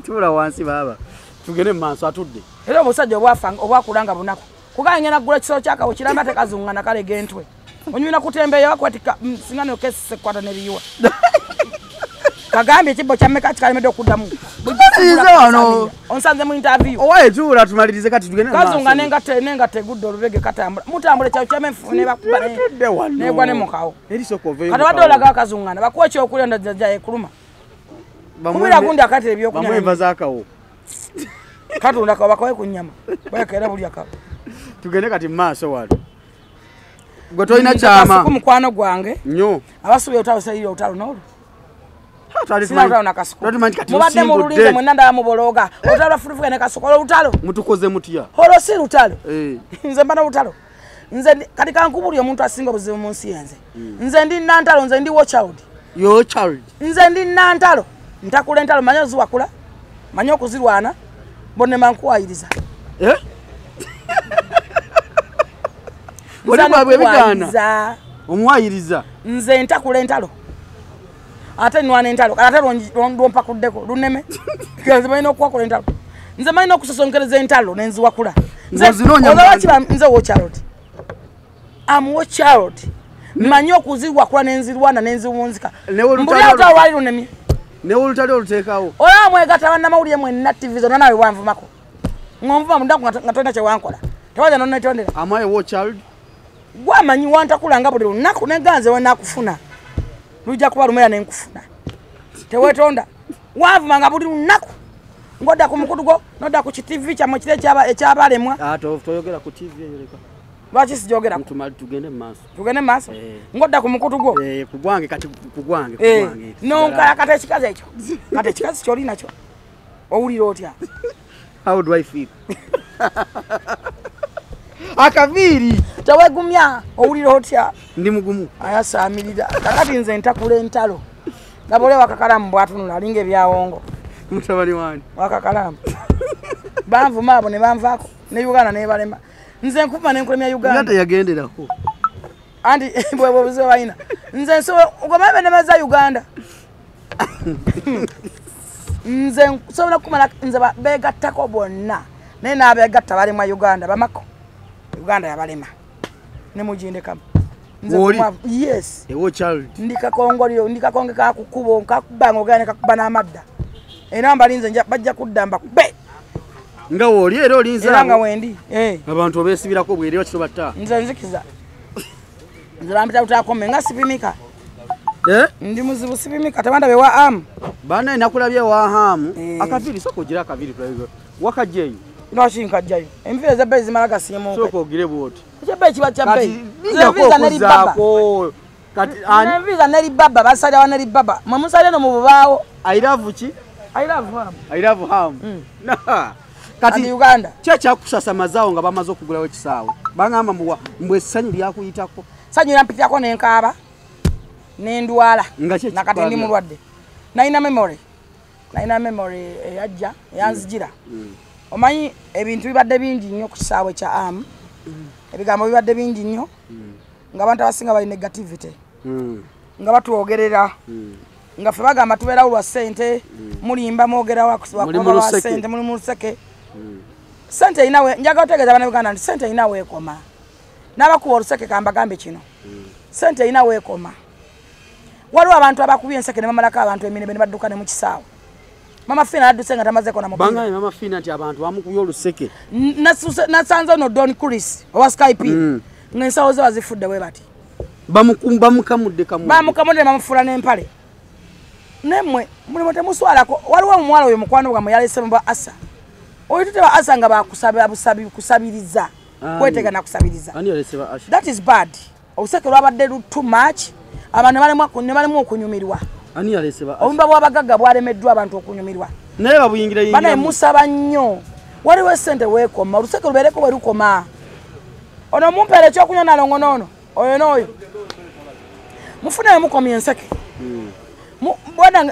Tuula wansi baaba. Tugende mu maaso atudde. Era obusajja obwakula nga bunaku. Kugaye ngenda kugula ekisolo kyakawo kiramba tekazungana kalega entwe. Onyumira kutembeeya bakwatika singa nokesise kukwata n'ebiyiwa. Kagambye ekibbo kya mmeka kikalemedde okuddamu. Wano. Onsanze mu interview. Owaye tuula tumalirize kati tugende mu maaso. Kazunga nenga tegudde olubege katambula. Mutambula ekyalo ky'amenfu ne bakuba negwa ne mukawo. Kati wadde olaga akazungana bakuwa ekyokulya ndajja ekuluma. Kubira gundi akati ebyokunywa. Bamuwe enva z'akawo. Katonda kawo bakawe ku nnyama. Bweka era bulya kawo. Tugende kati mu maaso wano. Gwe tolina kyama. Ku mukwano gwange. Nnyo. Abasuubira olutalo sayiri olutalo n'olwo. Mubadde mu lulinze mwenna ndaba mubolooga. Olutalo lwa Full Figure ne Kasuku olwo lutalo. Mutukoze mutya? Olwo si lutalo. Nze mba n'olutalo. Nze kati kankubulire omuntu asinga obuzibu mu nsi yenze. Nze ndi nantalo, nze ndi war child. Your child. Nze ndi nantalo. Ntakula entalo manyi oziwakula. Manyi okuzirwana. Bonnema nkuwayiriza. Oli bwabwe bigaana. Omuwayiriza. Nze ntakula entalo. Ate nwana entalo, ate lwompakuddeko luneme. Nze balina okuwakula entalo. Nze balina okusosonkereza entalo nenziwakula. Nze war child. I'm war child. Mmanyi okuziwakula nenzirwana nenziwunzika. Mbuli olutalo lwali lunemye. Ne olutalo oluteekawo. Olaba mwegatta bannamawulire mwenna TV zonna naawe wanvumako. Ng'onvuma munda nga tolina kye wankola. Tewajja n'onneetondera. Am I a war child? Gwe amanyi wantakula nga buli lunaku nenganze we naakufuna. Lujja kuba lumera nenkufuna. Teweetonda. Wanvuma nga buli lunaku. Ng'odda ku mukutu gwo, n'odda ku ki-TV kyammwe kiri ekyabalemwa. Toyogera ku TV eyo leka. Lwaki sijogerako? Tugende mu maaso. Tugende mu maaso? Ng'odda ku mukutu gwo. Ku gwange kati ku gwange ku gwange. Nonkala kati ekikazi ekyo. Kati ekikazi ky'oli nakyo. Owulira otya? How do I feel? Akaviiri. Tewegumya owulira otya? Ndi mugumu. Ayasaamirira. Kakati nze ntakula entalo. Laba oli wakakalamu bw'atunula alinga ebyawongo. Mutabani wange. Wakakalamu. Banvuma abo ne banvaako ne Uganda nebalema. Nze nkuvuma ne nkulemya Uganda. Uganda yagenderako. Anti bwe buzibu balina. Nze nsobola ogomabe benemeza Uganda. Nze nsobola kumala nze beegattako bonna. Naye n'abeegatta balemwa Uganda bamako. Uganda yabalema. Ne mugindekamu. Nze yes. Ewo child. Ndi kakongoliro, ndi kakonge ka kukubo, nkakuba ng'ogenda ne kakuba n'amadda. Era mbalinze bajja kudda mbakube. Nga w'oli era olinze Era nga wendi. Abantu obeesibirako bweri bakito batta. Nze nzikiza. Nze bampita lutaakome nga sipimika. Ndi muzibu sipimika tebanda be wa amu. Bana nakulabye wa hamu. Akaviiri sooka ogire akaviiri tulabe. Wakajja eyo. Lwaki nkajjayo? Enviiri ez'ebbeeyi zimala gasiimuuka. Sooka ogire bw'oti. Ekyebbeeyi kiba kya bbeeyi. Nze enviiri za Neri Baba. Kati ani? Enviiri za Neri Baba basalira wa Neri Baba. Mwe musalira eno mu bubaawo. I love ki? I love ham. I love ham. Kati Uganda. Ki ekyakusasamazaawo nga bamaze okugulawo ekisaawe? Bangamba mbu essanyu lyakuyitako. Ssanyu lyampitirako ne nkaaba ne ndwala. Nakati ndi mulwadde. Nalina memory. Nalina memory eyajja eyanzijira. Omanyi ebintu bibadde bingi nnyo ku kisaawe kya AM. Ebigambo bibadde bingi nnyo. Ng'abantu abasinga bali negativity. Nga batwogerera. Nga ffe bagamba tubeerawo lwa ssente, mulimba mwogera wa ssente, muli mu luseke. Ssente erina we, njagala otegeeza Bannayuganda nti ssente erina weekoma. N'abakuba oluseke kambagambe kino. Ssente erina weekoma. Waliwo abantu abakubye enseke ne bamalako abantu emirembe ne badduka ne mu kisaawe. Mama Fina adduse nga tamazeeko na mupiira. Bangaye Mama Fina nti abantu bamukubye oluseke. Nasanze ono Don Chris owa Skype. Ng'ensawo ze bazifudde bwe bati. Bamukamudde kamudde. Bamukamudde ne bamufuula n'empale. Nemwe mulimu temuswalako waliwo omuwala oyo mukwano gwammwe yalese mu ba asa. Oyo tuteba asa nga bakusaba busabi kusabiriza. Kwetega na kusabiriza. Ani yalese ba asa? That is bad. Oluseke lwabadde too much. Abantu balemu okunyumirwa. Ani yalese ba asa? Obumba bw'abagagga bwalemeddwa abantu okunyumirwa. Naye babuyingira yingira. Banaye musaba nnyo. Waliwo essente weekoma, oluseke lubeereko bwe lukoma. Ono mumpeere ekyokunywa nalongo n'ono. Oyo n'oyo. Mufune mukomye enseke.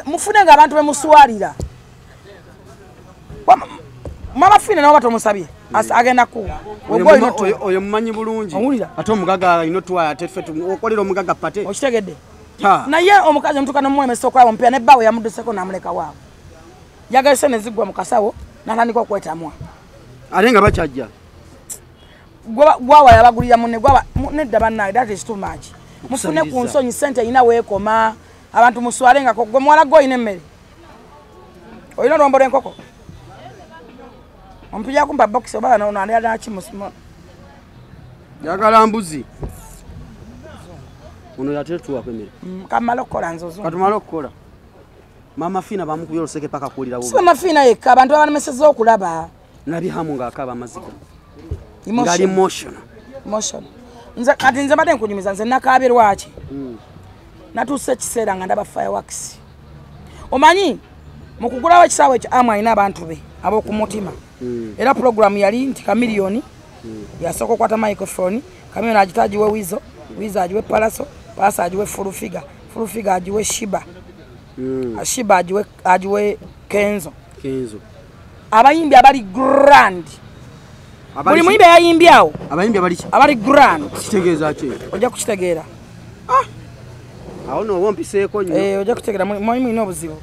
Mufune nga abantu bemuswalira. Mama Fina nawe batomusabye. Agenda kuwa. Oyo mumanyi bulungi. Ate omugagga alina otwala ate ffe okolera omugagga pate. Okitegedde. Naye omukazi omutuuka n'omulemesa okulaba omupiira ne bbaawe yamudduseko n'amuleka waawe. Yagala ne ziggwa mu kasawo n'atandika okwetamwa. Ate nga bakyajja. Gwawa yabagulira munne gwawa nedda bannange, that is too much. Mufune ku nsonyi ssente erina weekoma. Abantu muswale nga gwe muwala gwe olina emmere. Olina olwombo lw'enkoko? Ompija kumpa box oba ono ani ki Njagala mbuzi. Ono yatetuwako emmere. Kamala okukola nze ozungu. Katumale okukola. Mama Fina bamukubye oluseke paka kuwulira bubi. Si Mama Fina yekka, abantu abalemesezza okulaba. Nabye Hamu ng'akaaba amaziga. Ngali emotional. Emotion. Nze kati nze mbadde nkunyumiza nze nakaabye lwaki? Natuuse ekiseera nga ndaba fireworks. Omanyi mu kugulawo ekisaawe ekyo Amu alina abantu be ab'oku mutima. Era pulogulaamu yali nti Chameleone yasooka okukwata microphone, Chameleone agita agiwe Weasel, Weasel agiwe Palaso, Palaso agiwe Full Figure, Full Figure agiwe Shiba. Shiba agiwe Kenzo. Kenzo. Abayimbi abali grand. Buli muyimbi yayimbye awo. Abayimbi abali ki? Abali grand. Kitegeeza ki? Ojja kukitegeera. Awo no wompiseeko nnyo. Ojja kutegeera mumanyi mulina obuzibu.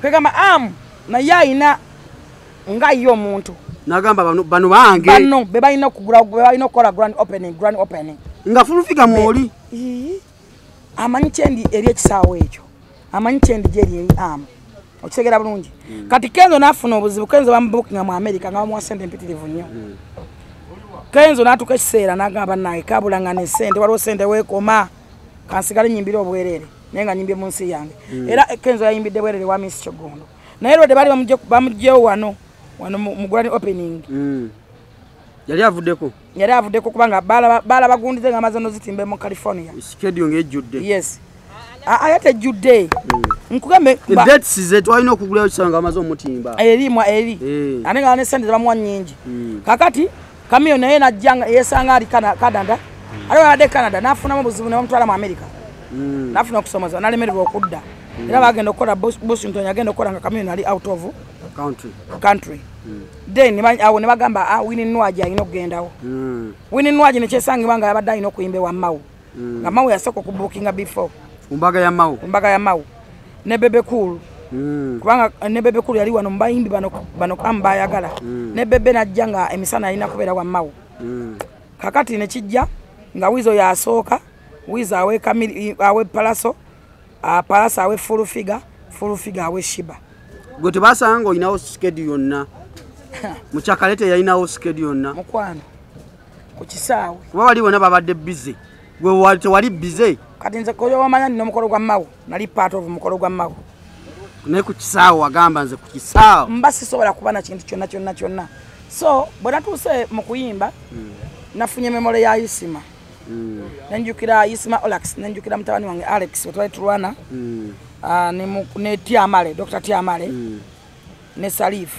Kwegamba Amu naye ayina nga ye omuntu. N'agamba bano bange. Bano be balina okugula, be balina okukola grand opening, grand opening. Nga Full Figure mwoli. Amanyi kyendi eri ekisaawe ekyo. Amanyi kyendi gyeri eri Amu. Okitegeera bulungi. Kati Kenzo n'afuna obuzibu, Kenzo bamubukinga mu America nga bamuwa ssente mpitirivu nnyo. Kenzo n'atuuka ekiseera n'agamba bannange kabulangana essente, waliwo ssente weekoma. Kansigale nnyimbire obwereere naye nga nnyimbye mu nsi yange. Era Kenzo yayimbidde bwereere wa Miss Kyogondo. Naye lwedde baali bamuggyewo wano mu grand opening. Yali avuddeko? Yali avuddeko kubanga baala bagundize nga amaze n'ozitimba mu California. Schedule ng'ejjudde. Yes. Ate tejjudde. Nkugambe dates ze twalina okugulayo kisanga amaze omutimba. Eri mwa eri. Ate nga ne ssente bamuwa nnyingi. Kakati Chameleone naye najja yeesanga ali Canada. Aliwo abadde Canada n'afunamu obuzibu ne bamutwala mu America. N'afuna okusomozebwa n'alemererwa okudda. Era bagenda okukola Washington yagenda okukola nga Chameleone ali out of country. Then awo ne bagamba Winnie Nwagi alina okugendawo. Winnie Nwagi ne kyesangibwa nga yabadde alina okuyimba ewa Mao. Nga Mao yasooka okubuukinga before. Mbaga ya Mao. Mbaga ya Mao. Ne Bebe Cool. Kubanga ne Bebe Cool yali wano mu bayimbi bano Amu baayagala. Ne Bebe n'ajja nga emisana alina kubeera wa Mao. Kakati ne kijja nga Weasel yasooka, Weasel awe awe Palaso, Palaso awe Full Figure, Full Figure awe Shiba. Gwe tebasanga olinawo schedule yonna. Muchakalete yalinawo schedule yonna. Mukwano ku kisaawe. Kuba wali bonna babadde busy. Gwe tewali busy. Kati nze koyo wamanya nina omukolo gwa Mao, nali part of omukolo gwa Mao. Naye ku kisaawe wagamba nze ku kisaawe. Mba sisobola kuba na kintu kyonna kyonna kyonna. So bwe natuuse mu kuyimba, nafunye memory ya Isima. Nenjukira Isima Olax, nenjukira mutabani wange Alex we twali tulwana. Ne Tiamale, Dr. Tiamale. Ne Salif.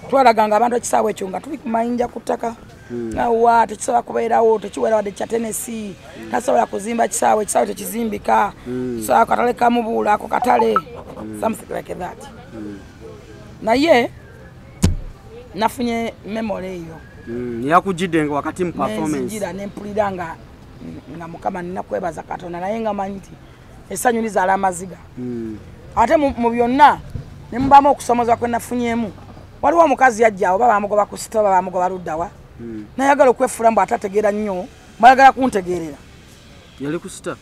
Twalaganga abantu ekisaawe ekyo nga tuli ku mayinja ku ttaka. Nga wa tekisobola kubeerawo, tekiwera wadde kya Tennessee. Tasobola kuzimba kisaawe, ekisaawe tekizimbika. Kisaawe katale kamubuula ako katale. Something like that. Naye nafunye memory eyo. Yakujjidde nga wakati mu performance. Nenzijira ne mpulira nga Mukama nina kwebaza Katonda naye nga manyi nti essanyu lizaala amaziga. Ate mu byonna ne mubaamu okusomozebwa kwe nafunyeemu. Waliwo omukazi yajja awo oba bamugoba ku sita oba bamugoba ludda wa. Nayagala okwefuula mbu atategeera nnyo, mwayagala kuntegeerera. Yali ku sita?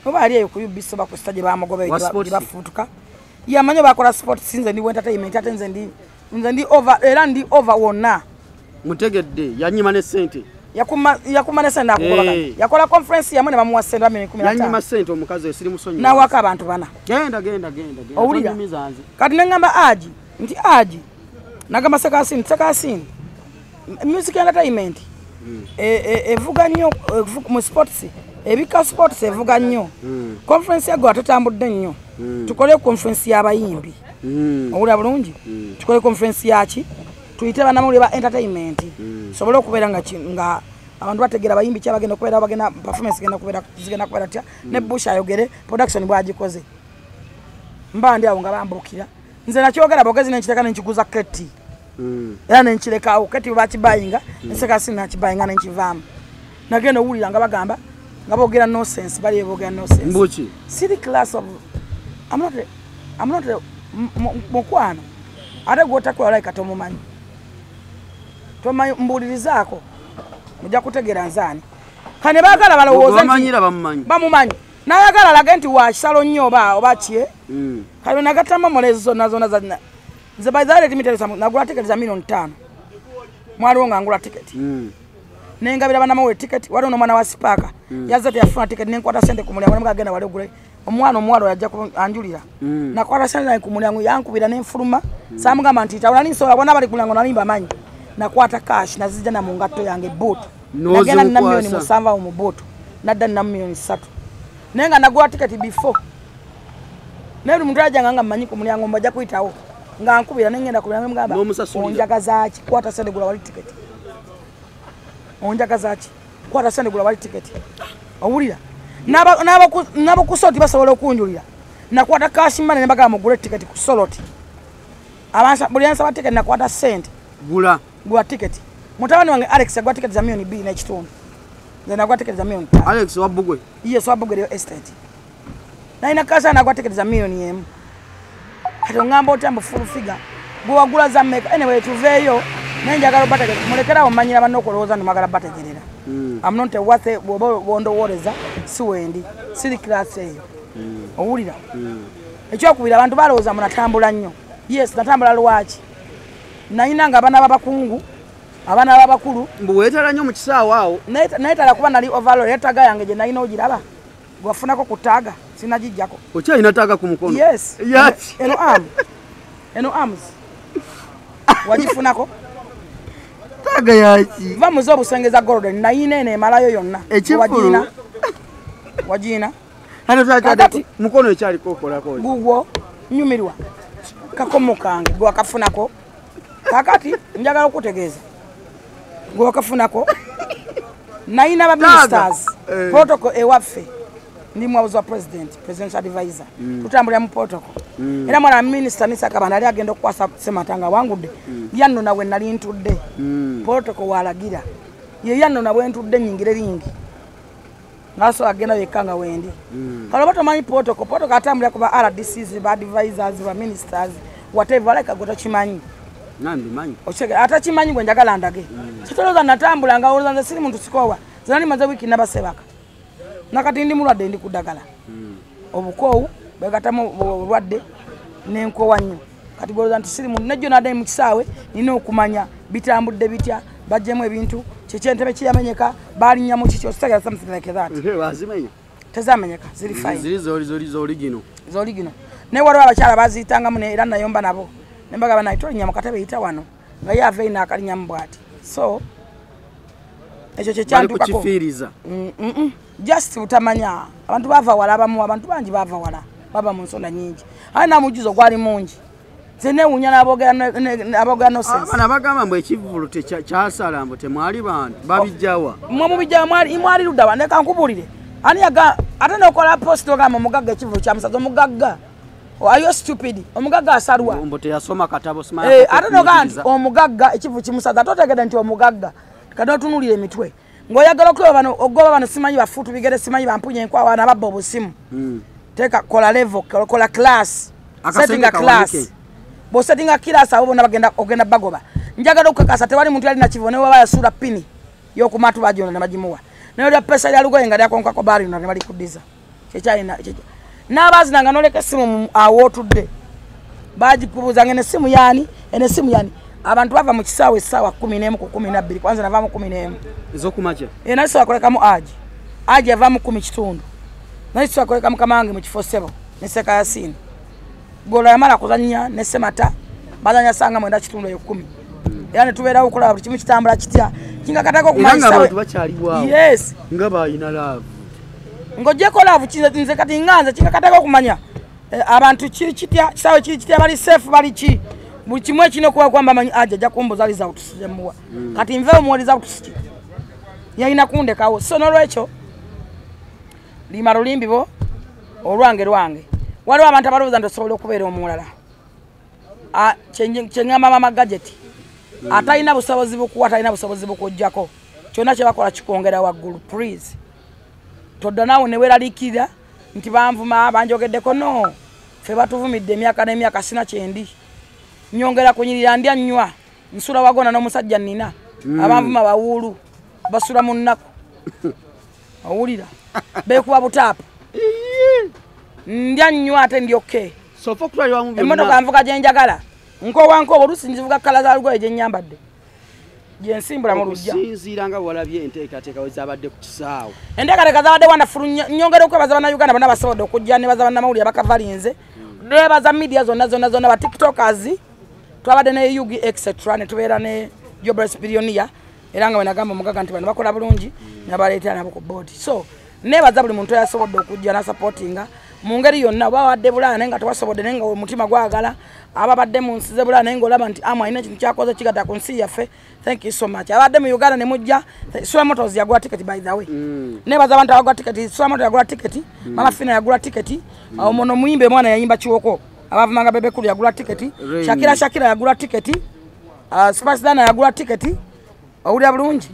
Oba ali eyo ku UBC oba ku sita gye bamugoba gye bafuutuka. Yamanyi bakola sport, nze ndi entertainment ate nze ndi over era ndi over wonna. Mutegedde yanyima ne ssente. Yakuma ne sente akugoba. Yakola conference yamwe ne bamuwa sente ba milioni 15. Yanyima sente omukazi oyo siri musonyi. Nawaka abantu bana. Genda. Owulira. Kati nengamba aji nti aji. Nagamba Sekasini. Music entertainment. Evuga nnyo mu sports. Ebika sports evuga nnyo. Conference yago atotambudde nnyo. Tukole conference y'abayimbi. Owulira bulungi. Tukole conference yaki? Tuyite bannamawulire ba entertainment. Sobole okubeera nga abantu bategeera abayimbi ki abagenda okubeera bagenda performance genda kubeera zigenda kubeera tya ne Bush ayogere production bwagikoze. Mba ndi awo nga bambukira. Nze nakyogera bogezi nenkireka nenkiguza Keti. Era nenkireka awo Keti bakibayinga Nsekasi nakibayinga nenkivaamu. Nagenda owulira nga bagamba nga boogera nonsense bali boogera nonsense. Mbuki. City class of I'm not a mukwano. Ate gwotakola like tomumanyi. Tomanyi mbuulirizaako mujja kutegeera nzaani. Kane baagala balowooza nti bamumanyi. Nayagala alage nti wa kisalo nnyo oba ki. Kale nagattamu molezo zonna zonna nze by the way let me tell you something, nagula tiketi za milioni 5. Mwaliwo nga ngula tiketi. Nengabira bannamawulire tiketi, waliwo n'omwana wa Sipaka. Yazze teyafuna tiketi nenkwata sente ku mulyango ne mugenda wali ogule. Omwana omuwala yajja anjulira. Nakwata sente ku mulyango yankubira n'enfuluma. Saamugamba nti tawula ninsobola bonna bali ku mulyango nali mbamanyi. Nakwata cash nazijja na mu ngatto yange boot. Nagenda nina milioni 7 mu boot. Nadda nina milioni 3. Naye nga nagula tiketi before. Naye buli muntu ajjanga nga mmanyi ku mulyango mbajja kuyitawo. Nga nkubira nengenda ku mulyango mugamba onjagaza ki kwata sente gula wali tiketi. Onjagaza ki kwata sente gula wali tiketi. Owulira. N'abo ku Soloti basobola okunjulira. Nakwata cash money ne bagamba mugule tiketi ku Soloti. Abansa buli ansaba tiketi nakwata sente. Gula tiketi. Mutabani wange Alex yagula tiketi za milioni 2.5. Nze nagula tiketi za milioni 5. Alex wa Bugwe. Yes, wa Bugwe estate. Nalina kasa nagula tiketi za milioni 1. Kati ongamba otya mbu full figure. Gwe wagula za mmeka? Anyway tuveeyo. Naye njagala obategeera. Mulekerawo mmanyira banne okulowooza nti mwagala bategeerera. I'm not a worth bw'oba bw'ondowooleza si wendi. Siri class eyo. Owulira? Ekyokubiri abantu balowooza mbu natambula nnyo. Yes, natambula lwaki? Nalina nga abaana b'abakungu, abaana b'abakulu. Mbu weetala nnyo mu kisaawe awo. Neetala kuba nali overall, era taaga yange gye nalina ogiraba. Gwafunako ku taaga, sinagiggyako. Okyalina taaga ku mukono? Yes. Yes. Eno arm. Eno arms. Wagifunako? Taaga yaki? Va muze obusenge za golden, nalina eno emalayo yonna. Ekivvulu. Wagiina. Ate mukono ekyaliko okolako. Gugwo nyumirwa. Kakomo kange gwe wakafunako. Kakati njagala okutegeeza. Gwe wakafunako. Nalina ba ministers. Protocol ewaffe. Ndi muwabuzi wa president, presidential advisor. Tutambulira mu protocol. Era mwana minister Nisa Kabanda yali agenda okukwasa Ssematanga wangudde. Yannona we nali ntudde. Protocol walagira. Ye yannona bwe ntudde nnyingire ringi. Ngaso agenda yekka nga wendi. Kale oba tomanyi protocol, protocol atambulira ku ba RDCs, ba advisors, ba ministers, whatever like gwe tokimanyi. Nandi manyi. Okitegera atakimanyi gwe njagala ndage. Sitolooza natambula nga olowooza nze siri muntu sikoowa. Nze nali maze wiiki nabasebaka. Nakati ndi mulwadde ndi ku ddagala. Obukoowu bwegattamu obulwadde n'enkoowa nnyo. Kati gw'olowooza nti siri muntu nejjo nadde mu kisaawe nina okumanya bitambudde bitya, baggyemu ebintu, kiki entebe kiyamenyeka, baalinnyamu kiki, okitegera something like that. Bazimenya? Tezamenyeka, ziri fine. Ziri z'oligino. Z'oligino. Naye waliwo abakyala baziyitangamu era nayomba nabo. Ne mbagamba naye tolinnya mu katebe yita wano. Nga ye ava eno akalinnyamu bw'ati. So ekyo kye kyantuukako. Balikukifiiriza. Just butamanya. Abantu baava wala abamu, abantu bangi baava wala. Baba mu nsonda nnyingi. Aye n'amujjuzo gwali mungi. Nze neewuunya n'aboogera nonsense. Abaana bagamba mbu ekivvulu kyasala mbu temwali bantu babijjawa. Mmwe mubijjawa mwali ludda wa? Leka nkubuulire. Ani ate n'okola post ogamba omugagga ekivvulu kyamusaze omugagga. Are you stupid? Omugagga asalwa. Mbu teyasoma katabo simanya. Ate n'ogamba nti omugagga ekivvulu kimusaze ate otegedde nti omugagga. Kati otunuulira emitwe. Ng'oyagala okulaba bano ogoba bano simanyi bafuutu bigere simanyi bampunye enkwawa n'ababba obusimu. Teeka kola level, kola class. Setting a class. Bw'osettinga class abo bonna bagenda ogenda bagoba. Njagala okukakasa tewali muntu yalina kivo ne bw'aba yasuula pini y'okumatu bagyona ne bagimuwa. Naye lya pesa lya lugoye nga lyakonkako baalino ne balikuddiza. Kyekyalina n'abaazinanga n'oleka essimu awo otudde. Bagikubuuza ng'eno essimu y'ani, eno essimu y'ani. Abantu bava mu kisaawe essaawa 11 ku 12 kwanza navaamu 11 ez'okumakya. Naye sobola kulekamu aji. Aji yavaamu 10:15. Naye sobola kuleka mukama wange mu kifo ssebo ne Seka Yasini. Golo yamala kuzannya ne Semata bazannya sanga 9:15 eyo 10. Era ne tubeerawo okulaba buli kimu kitambula kitya. Kingakatako okumanya abantu bakyaliwo. Yes. Nga bayina love. Ng'oggyeko love nze kati nganze kingakatako okumanya abantu kiri kitya, kisaawe kiri kitya, bali safe bali ki. Buli kimu ekirina okuba kwamba amanyi aja ajja kumbuuza results ze mmuwa. Kati nveewo muwa results ki? Yalina kundekawo. So n'olwekyo lima lulimbi bo olwange lwange. Waliwo abantu abalowooza nti osobola okubeera omulala. Kye ŋŋamba Mama Gadget atalina busobozi bukuwa, talina busobozi bukuggyako. Kyonna kye bakola kikwongera waggulu. Please. Todda naawe ne weeraliikirira nti banvuma, banjogeddeko. No. Ffe batuvumidde emyaka n'emyaka sina kyendi. Nyongera kunyirira, ndya nnywa, nsula wagona n'omusajja nnina. Abanvuma bawuulu, basula mu nnaku. Owulira? Beekuba butaapu. Ndya nnywa ate ndi okay. Emmotoka nvuga gye njagala. Nkoowa nkoowa oluusi nzivuga kkala za lugoye gye nnyambadde. Gye nsimbula mu luggya. Okusinziira nga walabye enteekateeka we zaabadde ku kisaawe. Enteekateeka zaabadde wonderful. Nnyongera okwebaza Bannayuganda bonna basobodde okujja, nebaza bannamawulire abakavalinze. Nebaza media zonna zonna zonna, ba tiktokers. Twabadde ne UG etc ne tubeera ne Jobless Billionaire era nga bwe nagamba omugaga nti bano bakola bulungi nabaleetera nabo ku board. So nebaza buli muntu eyasobodde okujja n'asupportinga mu ngeri yonna, oba wadde Bulaaya naye nga tewasobodde naye nga omutima gwagala, ababadde mu nsi ze Bulaaya naye ng'olaba nti amu alina ekintu kyakoze kigatta ku nsi yaffe. Thank you so much. Abadde mu Uganda ne mujja. Sula Motors yagula ticket by the way. Nebaza abantu abagula ticket. Sula Motors yagula ticket. Mama Fina yagula ticket. Omono muyimbe mwana yayimba Kiwoko. Abavumanga Bebe Cool yagula ticket. Shakira Shakira yagula ticket. Spice Dana yagula ticket. Owulira bulungi.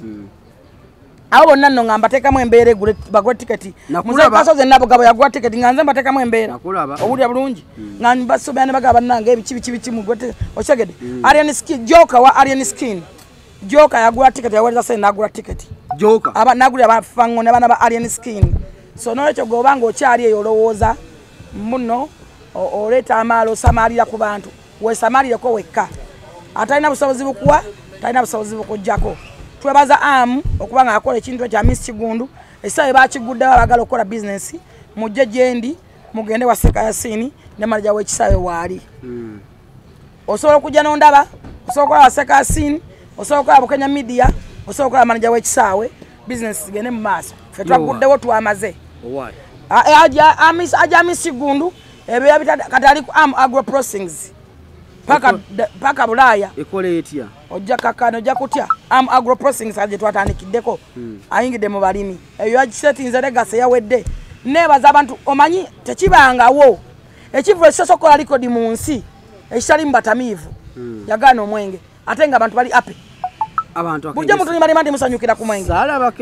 Abo bonna nno nga mbateekamu embeera bagule tiketi. Muzeeyi Kasozi Nabugabo yagula tiketi nga nze mbateekamu embeera. Owulira bulungi. Nga mbasomera ne bagamba bannange ebiki biki biki mugule tiketi. Okitegedde? Alien Skin, Joker wa Alien Skin. Joker yagula tiketi, yaweereza ssente n'agula tiketi. Joker. Aba n'agulira abafango n'abaana ba Alien Skin. So n'olwekyo gwe oba ng'okyali eyo olowooza muno oleeta amaalo osamaalira ku bantu. Weesamaalireko wekka. Atalina busobozi bukuwa, talina busobozi bukuggyako. Twebaza Amu okuba nga akola ekintu ekya Miss Kigundu. Essaawa bakiguddewo abaagala okukola bizinesi, mujje gye ndi, mugende wa Seka Yasini ne manager w'ekisaawe waali. Osobola okujja n'ondaba, osobola okukola Seka Yasini, osobola okukola Bukenya Media, osobola okukola manager w'ekisaawe, bizinesi zigende mu maaso. Ffe twaguddewo twamaze. Aja Miss Kigundu ebyo kati ali ku Amu Agro Processings. Paka Bulaaya. Ekola etya? Ojja kakano ojja kutya. Amu Agro Processings gye twatandikiddeko. Ayingidde mu balimi. Eyo yagisetinze legacy yawedde. Nebaza abantu omanyi tekibangawo. Ekivulo ekisoose okukola likodi mu nsi ekitali mu batamiivu. Yagaana omwenge ate nga abantu bali ape. Abantu bulijjo mutulimalima nti musanyukira ku mwenge. Saalaba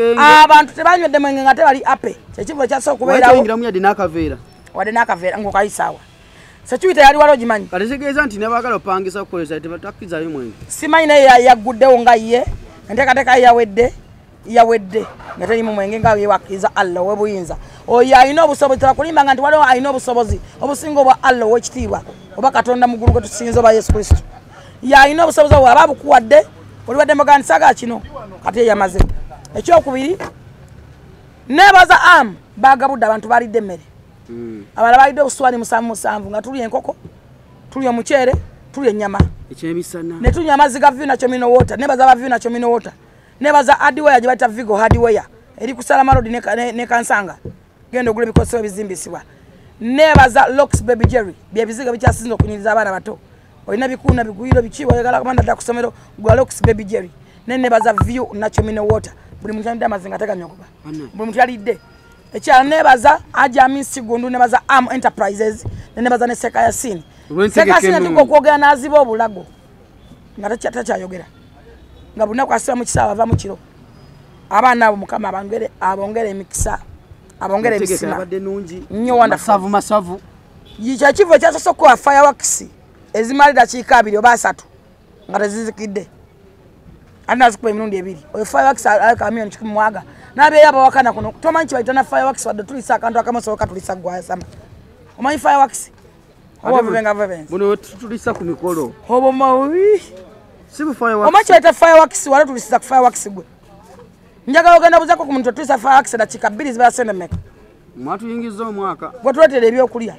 Abantu tebanywedde mwenge nga tebali ape. Ekivulo ekyasoose okubeerawo. Wayingiramu yadde n'akaveera. Wadde n'akaveera ng'okayisaawa. Security yali waliwo ogimanyi. Kati kitegeeza nti n'abaagala opangisa okukozesa tebatakkirizaayo mwenge. Simanyi naye yagguddewo nga ye, enteekateeka ye yawedde nga teriimu mwenge nga ye wakkiriza Allah ow'obuyinza. Oyo alina obusobozi, tebakulimbanga nti waliwo alina obusobozi obusinga obwa Allah ow'ekitiibwa oba Katonda mu ggulu gwe tusinza oba Yesu Kristo. Ye alina obusobozi obwo aba abukuwadde, oliwadde mugamba nti saagala kino, kati ye yamaze. Ekyokubiri, neebaza Amu baagabudde abantu baalidde emmere. Abalala balidde obuswani 77 nga tulya enkoko, tulya omuceere, tulya ennyama. Ekyemisana. Ne tunywa amazzi ga View Natural Mineral Water, nebaza aba View Natural Mineral Water. Nebaza hardware gye bayita Vigo Hardware eri ku Salama Road ne Kansanga. Genda ogule ebikozesebwa ebizimbisibwa. Nebaza Locks Baby Jerry, bye biziga bikyasinze okunyiriza abaana bato. Olina bikuuna bigwiro biki oyagala kumanda dda ku ssomero gwa Locks Baby Jerry. Ne nebaza View Natural Mineral Water. Buli muntu alidde amazzi nga teganyogoba. Buli muntu yalidde. Ekyala nebaza Aja Miss Kigundu, nebaza Amu Enterprises, nebaza ne Seka Yasini. Seka Yasini atuuka okwogera n'aziba obulago nga takyayogera. Nga buli lunaku asiba mu kisaawe ava mu kiro. Abaana abo Mukama abongere emikisa, abongere ebisima. Nnyo wonderful. Masavu masavu. Kye kivu ekyasoose okukola fireworks ezimala eddakiika 2 oba 3 nga tezizikidde. Ate nazikuba emirundi 2. Oyo fireworks aleka 1,100,000. N'abeera abawakana kuno tomanyi kye bayita na fireworks wadde tulisa akantu akamu osobola katulisa gwayasama. Omanyi fireworks? Oba bubenga bubenzi. Buno tulisa ku mikolo. Obo mawi. Si fireworks. Omanyi kyeta fireworks wala tulisiza ku fireworks gwe. Njagala ogenda buzaako ku muntu otulisa fireworks dakiika 2 ziba sente mmeka. Mwatuyingiza omwaka. Gwe tuleetera ebyokulya.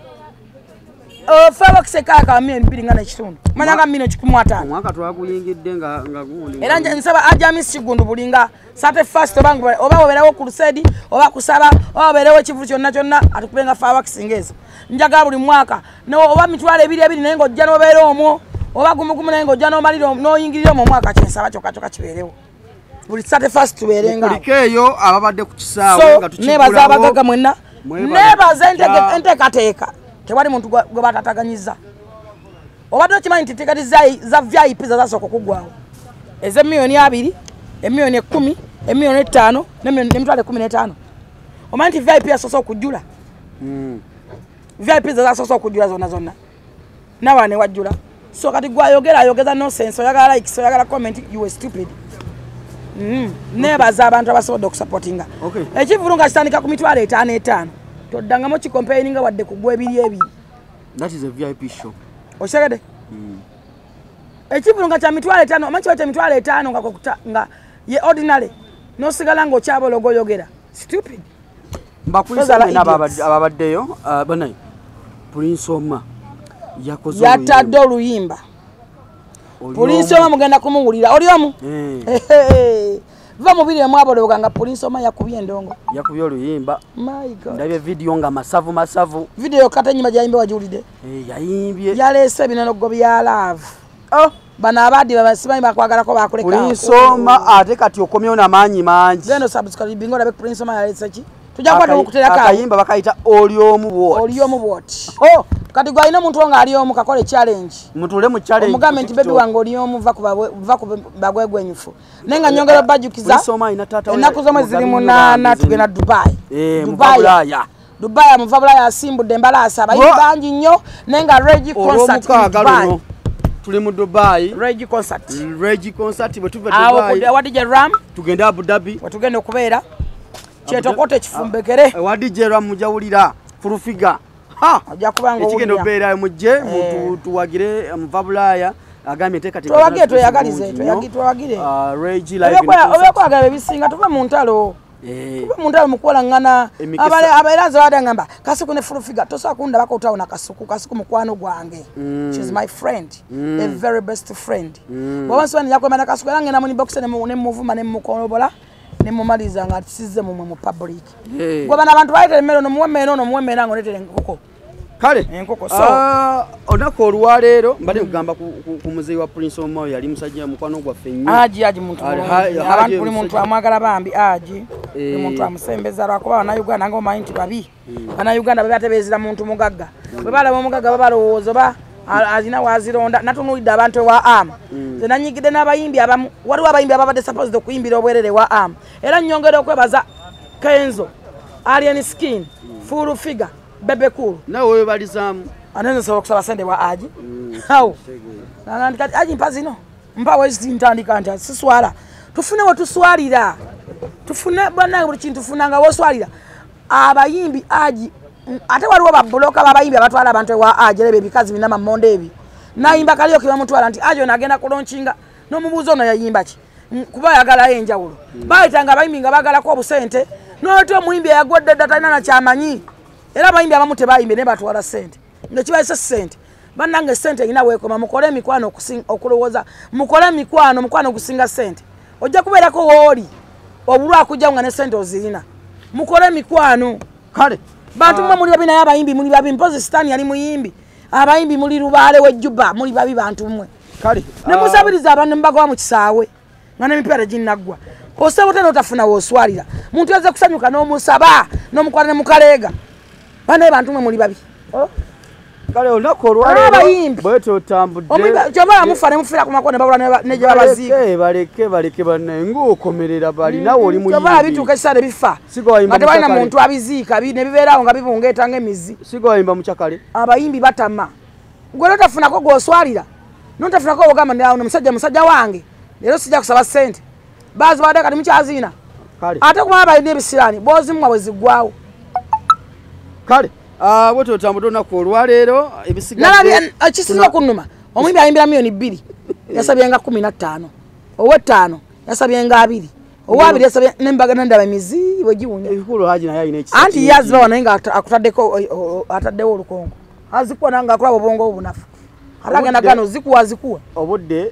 Fireworks ekaaka 2,500. Manya nga 1,150. Omwaka twakuyingidde nga gundi. Era nsaba ajami sigundu bulinga sate fast oba oba obeerawo ku lusedi oba kusaba oba obeerawo ekivu kyonna kyonna atukubenga fireworks ngezi. Njagala buli mwaka no oba mitwalo ebiri ebiri naye ng'ojja n'obeera omwo oba gumugumu naye ng'ojja n'omalira n'oyingirira mu mwaka kyensaba kyokka kyokka kibeerewo. Buli sate fast tubeerenga. Kulikeeyo ababadde ku kisaawe nga tukigulawo. Nebaza abagagga mwenna. Nebaza enteekateeka. Tewali muntu gwe batataganyiza. Obadde okimanyi nti tikati za VIP zasooka okuggwawo. Ez'emiliyoni 2, emiliyoni 10, emiliyoni 5, n'emitwalo 15. Omanyi nti VIP yasoose okujjula? VIP zasoose okujjula zonna zonna. Nawe ne wajjula. So kati gwayogera ayogeza nonsense, oyagala likes, oyagala comment, you were stupid. Nebaza abantu abasobodde okusupportinga. Ekivvulu nga kitandika ku mitwalo 5 5. Toddangamu kikompaininga wadde kugwa ebiri ebiri. That is a VIP show. Okitegedde? Ekivvulu nga kya mitwalo 5, omanyi kiba kya mitwalo 5 nga kokuta nga ye ordinary n'osigala ng'okyabologa oyogera. Stupid. Mbakulisa mwenna ababaddeyo banaye. Prince Omar yakoze yatadde oluyimba. Prince Omar mugenda kumuwulira. Oli omu? Va mubiri mwabologa nga Prince Omar yakubye endongo. Yakubye oluyimba. My God. Ndabye video nga masavu masavu. Video kata enyima gyayimbe wagiwulidde. Yayimbye. Yaleese ebinonogo bya love. Oh, bano abaddi babasimanyi bakwagalako bakuleka. Prince Omar ate kati okomyewo n'amaanyi mangi. Genda subscribe ng'olabe Prince Omar yaleese ki? Tujja kuba tukuterako. Akayimba bakayita oli omu bw'oti. Oli omu bw'oti. Oh, kati gwe alina omuntu nga ali omu kakole challenge. Mutule mu challenge. Omugambe nti baby wange oli omu va ku bagwegwenyufu. Naye nga nyongera bajjukiza. Ennaku z'omwezi ziri 8 tugenda Dubai. Dubai. Dubai muva Bulaya asimbudde embalaasi abayimbi bangi nnyo naye nga Reggie concert in Dubai. Tuli mu Dubai. Reggie concert. Reggie concert bwe tuva Dubai. Awo wa DJ Ram. Tugenda Abu Dhabi. Wetugenda okubeera. Kyetokote kifumbekere. Wa DJ Ram mujawulira furufiga. Ha! Ajja kubanga owulira. Ekigenda obeerayo mujje mutuwagire muva Bulaya agambye enteekateeka. Twewagire tweyagalize twewagire. Reggie live. Obyokwagala ebisinga tuve mu ntalo. Tuve mu ntalo mukukolangana. Abaera nze badde ngamba Kasuku ne furufiga tosobola kundabako otaawo na Kasuku. Kasuku mukwano gwange. She's my friend. The very best friend. Bw'oba nsobola nja kwemana Kasuku era ngenda mu inbox ne muvuma ne mukolobola. Nemumaliza nga tisize mumwe mu public. Gwe bano abantu baleetera emmere ono muwe emmere ono muwe emmere nange oleetera enkoko. Kale enkoko so olunaku olwaleero mbadde nkugamba ku muzeeyi wa Prince Omar yali musajja mukwano gwaffe nnyo. Aji muntu mulungi. Abantu buli muntu amwagala bambi Aji. Buli muntu amusembeza lwakuba Bannayuganda nga omanyi nti babi. Bannayuganda babe atebeezera muntu mugagga. Bwe balaba omugagga babalowooza oba azina wazironda natunuulidde abantu ewa AM. Nze nanyigidde n'abayimbi abamu. Waliwo abayimbi ababadde supposed okuyimbira obwerere wa AM. Era nnyongera okwebaza Kenzo, Alien Skin, Full Figure, Bebe Cool. Nawe webalizaamu. Ate nze nsobola okusaba ssente wa Aji. Awo. Nagamba nti Aji mpa zino. Mpa wezi ntandika nti siswala. Tufune we tuswalira. Tufune bannange buli kintu tufunanga woswalira. Abayimbi Aji ate waliwo babbuloka b'abayimbi abatwala abantu ewa Aji era ebyo ebikazi bina mamonde ebyo. Nayimba Karaoke bamutwala nti Aji ono agenda kulonkinga n'omubuuza ono yayimba ki? Kuba ayagalayo enjawulo. Bayitanga abayimbi nga baagalako obusente n'olwekyo omuyimbi eyagwadde dda talina na kyamanyi. Era abayimbi abamu tebayimbye naye batwala ssente. Nga kibayise ssente. Bannange ssente erina weekoma mukole emikwano okulowooza mukole emikwano omukwano ogusinga ssente. Ojja kubeerako w'oli obulwa akujjawo nga ne ssente ozirina. Mukole emikwano. Kale. Bantu mmwe muli babi naye abayimbi muli babi mpozi Sitaani yali muyimbi. Abayimbi muli lubaale w'ejjuba muli babi bantu mmwe. Kale. Ne musabiriza abantu ne mubagoba mu kisaawe nga n'emipiira ginnaggwa. Osaba otya n'otafuna w'oswalira. Muntu yazze kusanyuka n'omusaba n'omukwata ne mukaleega. Bannaye bantu mmwe muli babi. Kale olunaku olwaleero bwe tutambudde. Kyova mufa ne mufiira ku makubo ne babula ne gye babaziika. Baleke baleke bannaye ng'okomerera bali naawe oli muyimbi. Kyova bituuka ekiseera ne bifa. Nga tebalina muntu abiziika ne bibeeraawo nga bibungeeta ng'emizzi. Siga wayimba mukyakale. Abayimbi batama. Gwe n'otafunako gw'oswalira. N'otafunako ogamba nti ono musajja wange. Leero sijja kusaba ssente. Baazibadde kati mukyaziina. Ate kubanga balina ebisiraani bw'ozimwa bwe ziggwawo. Kale. Bwe tutambudde olunaku olwaleero ebisigadde. Nalabye ekisinga okunnuma. Omuyimbi ayimbira 2 million yasabyenga 15, ow'ettaano yasabyenga 20, ow'abiri yasabye nembaga nendaba emizi bwe giwunya. Ebikulu Haji naye alina ekisa Anti kingi. ye azibawa naye nga akutaddeko ataddewo olukongo, azikuwa nange akulaba obwongo obunafu ate agenda gano zikuwa azikuwa. Obudde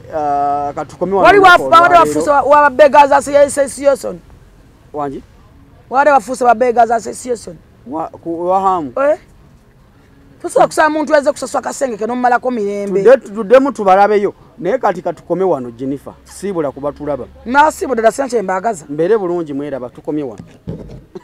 katukome wano Wali olunaku babadde olwaleero. bafuuse wa Beggars Association. Wangi? Babadde bafuuse ba Beggars Association. Wahamu. Eh? Tosobola kusaba muntu aze kusasula kasenge ke nomumalako mirembe. Tuddemu tubalabeyo, naye kati katukome wano. Jennifer, siibula kuba tulaba. Nasiibwe ddala, sina kyembaagaza. Mbeere bulungi, mweraba, tukomye wano.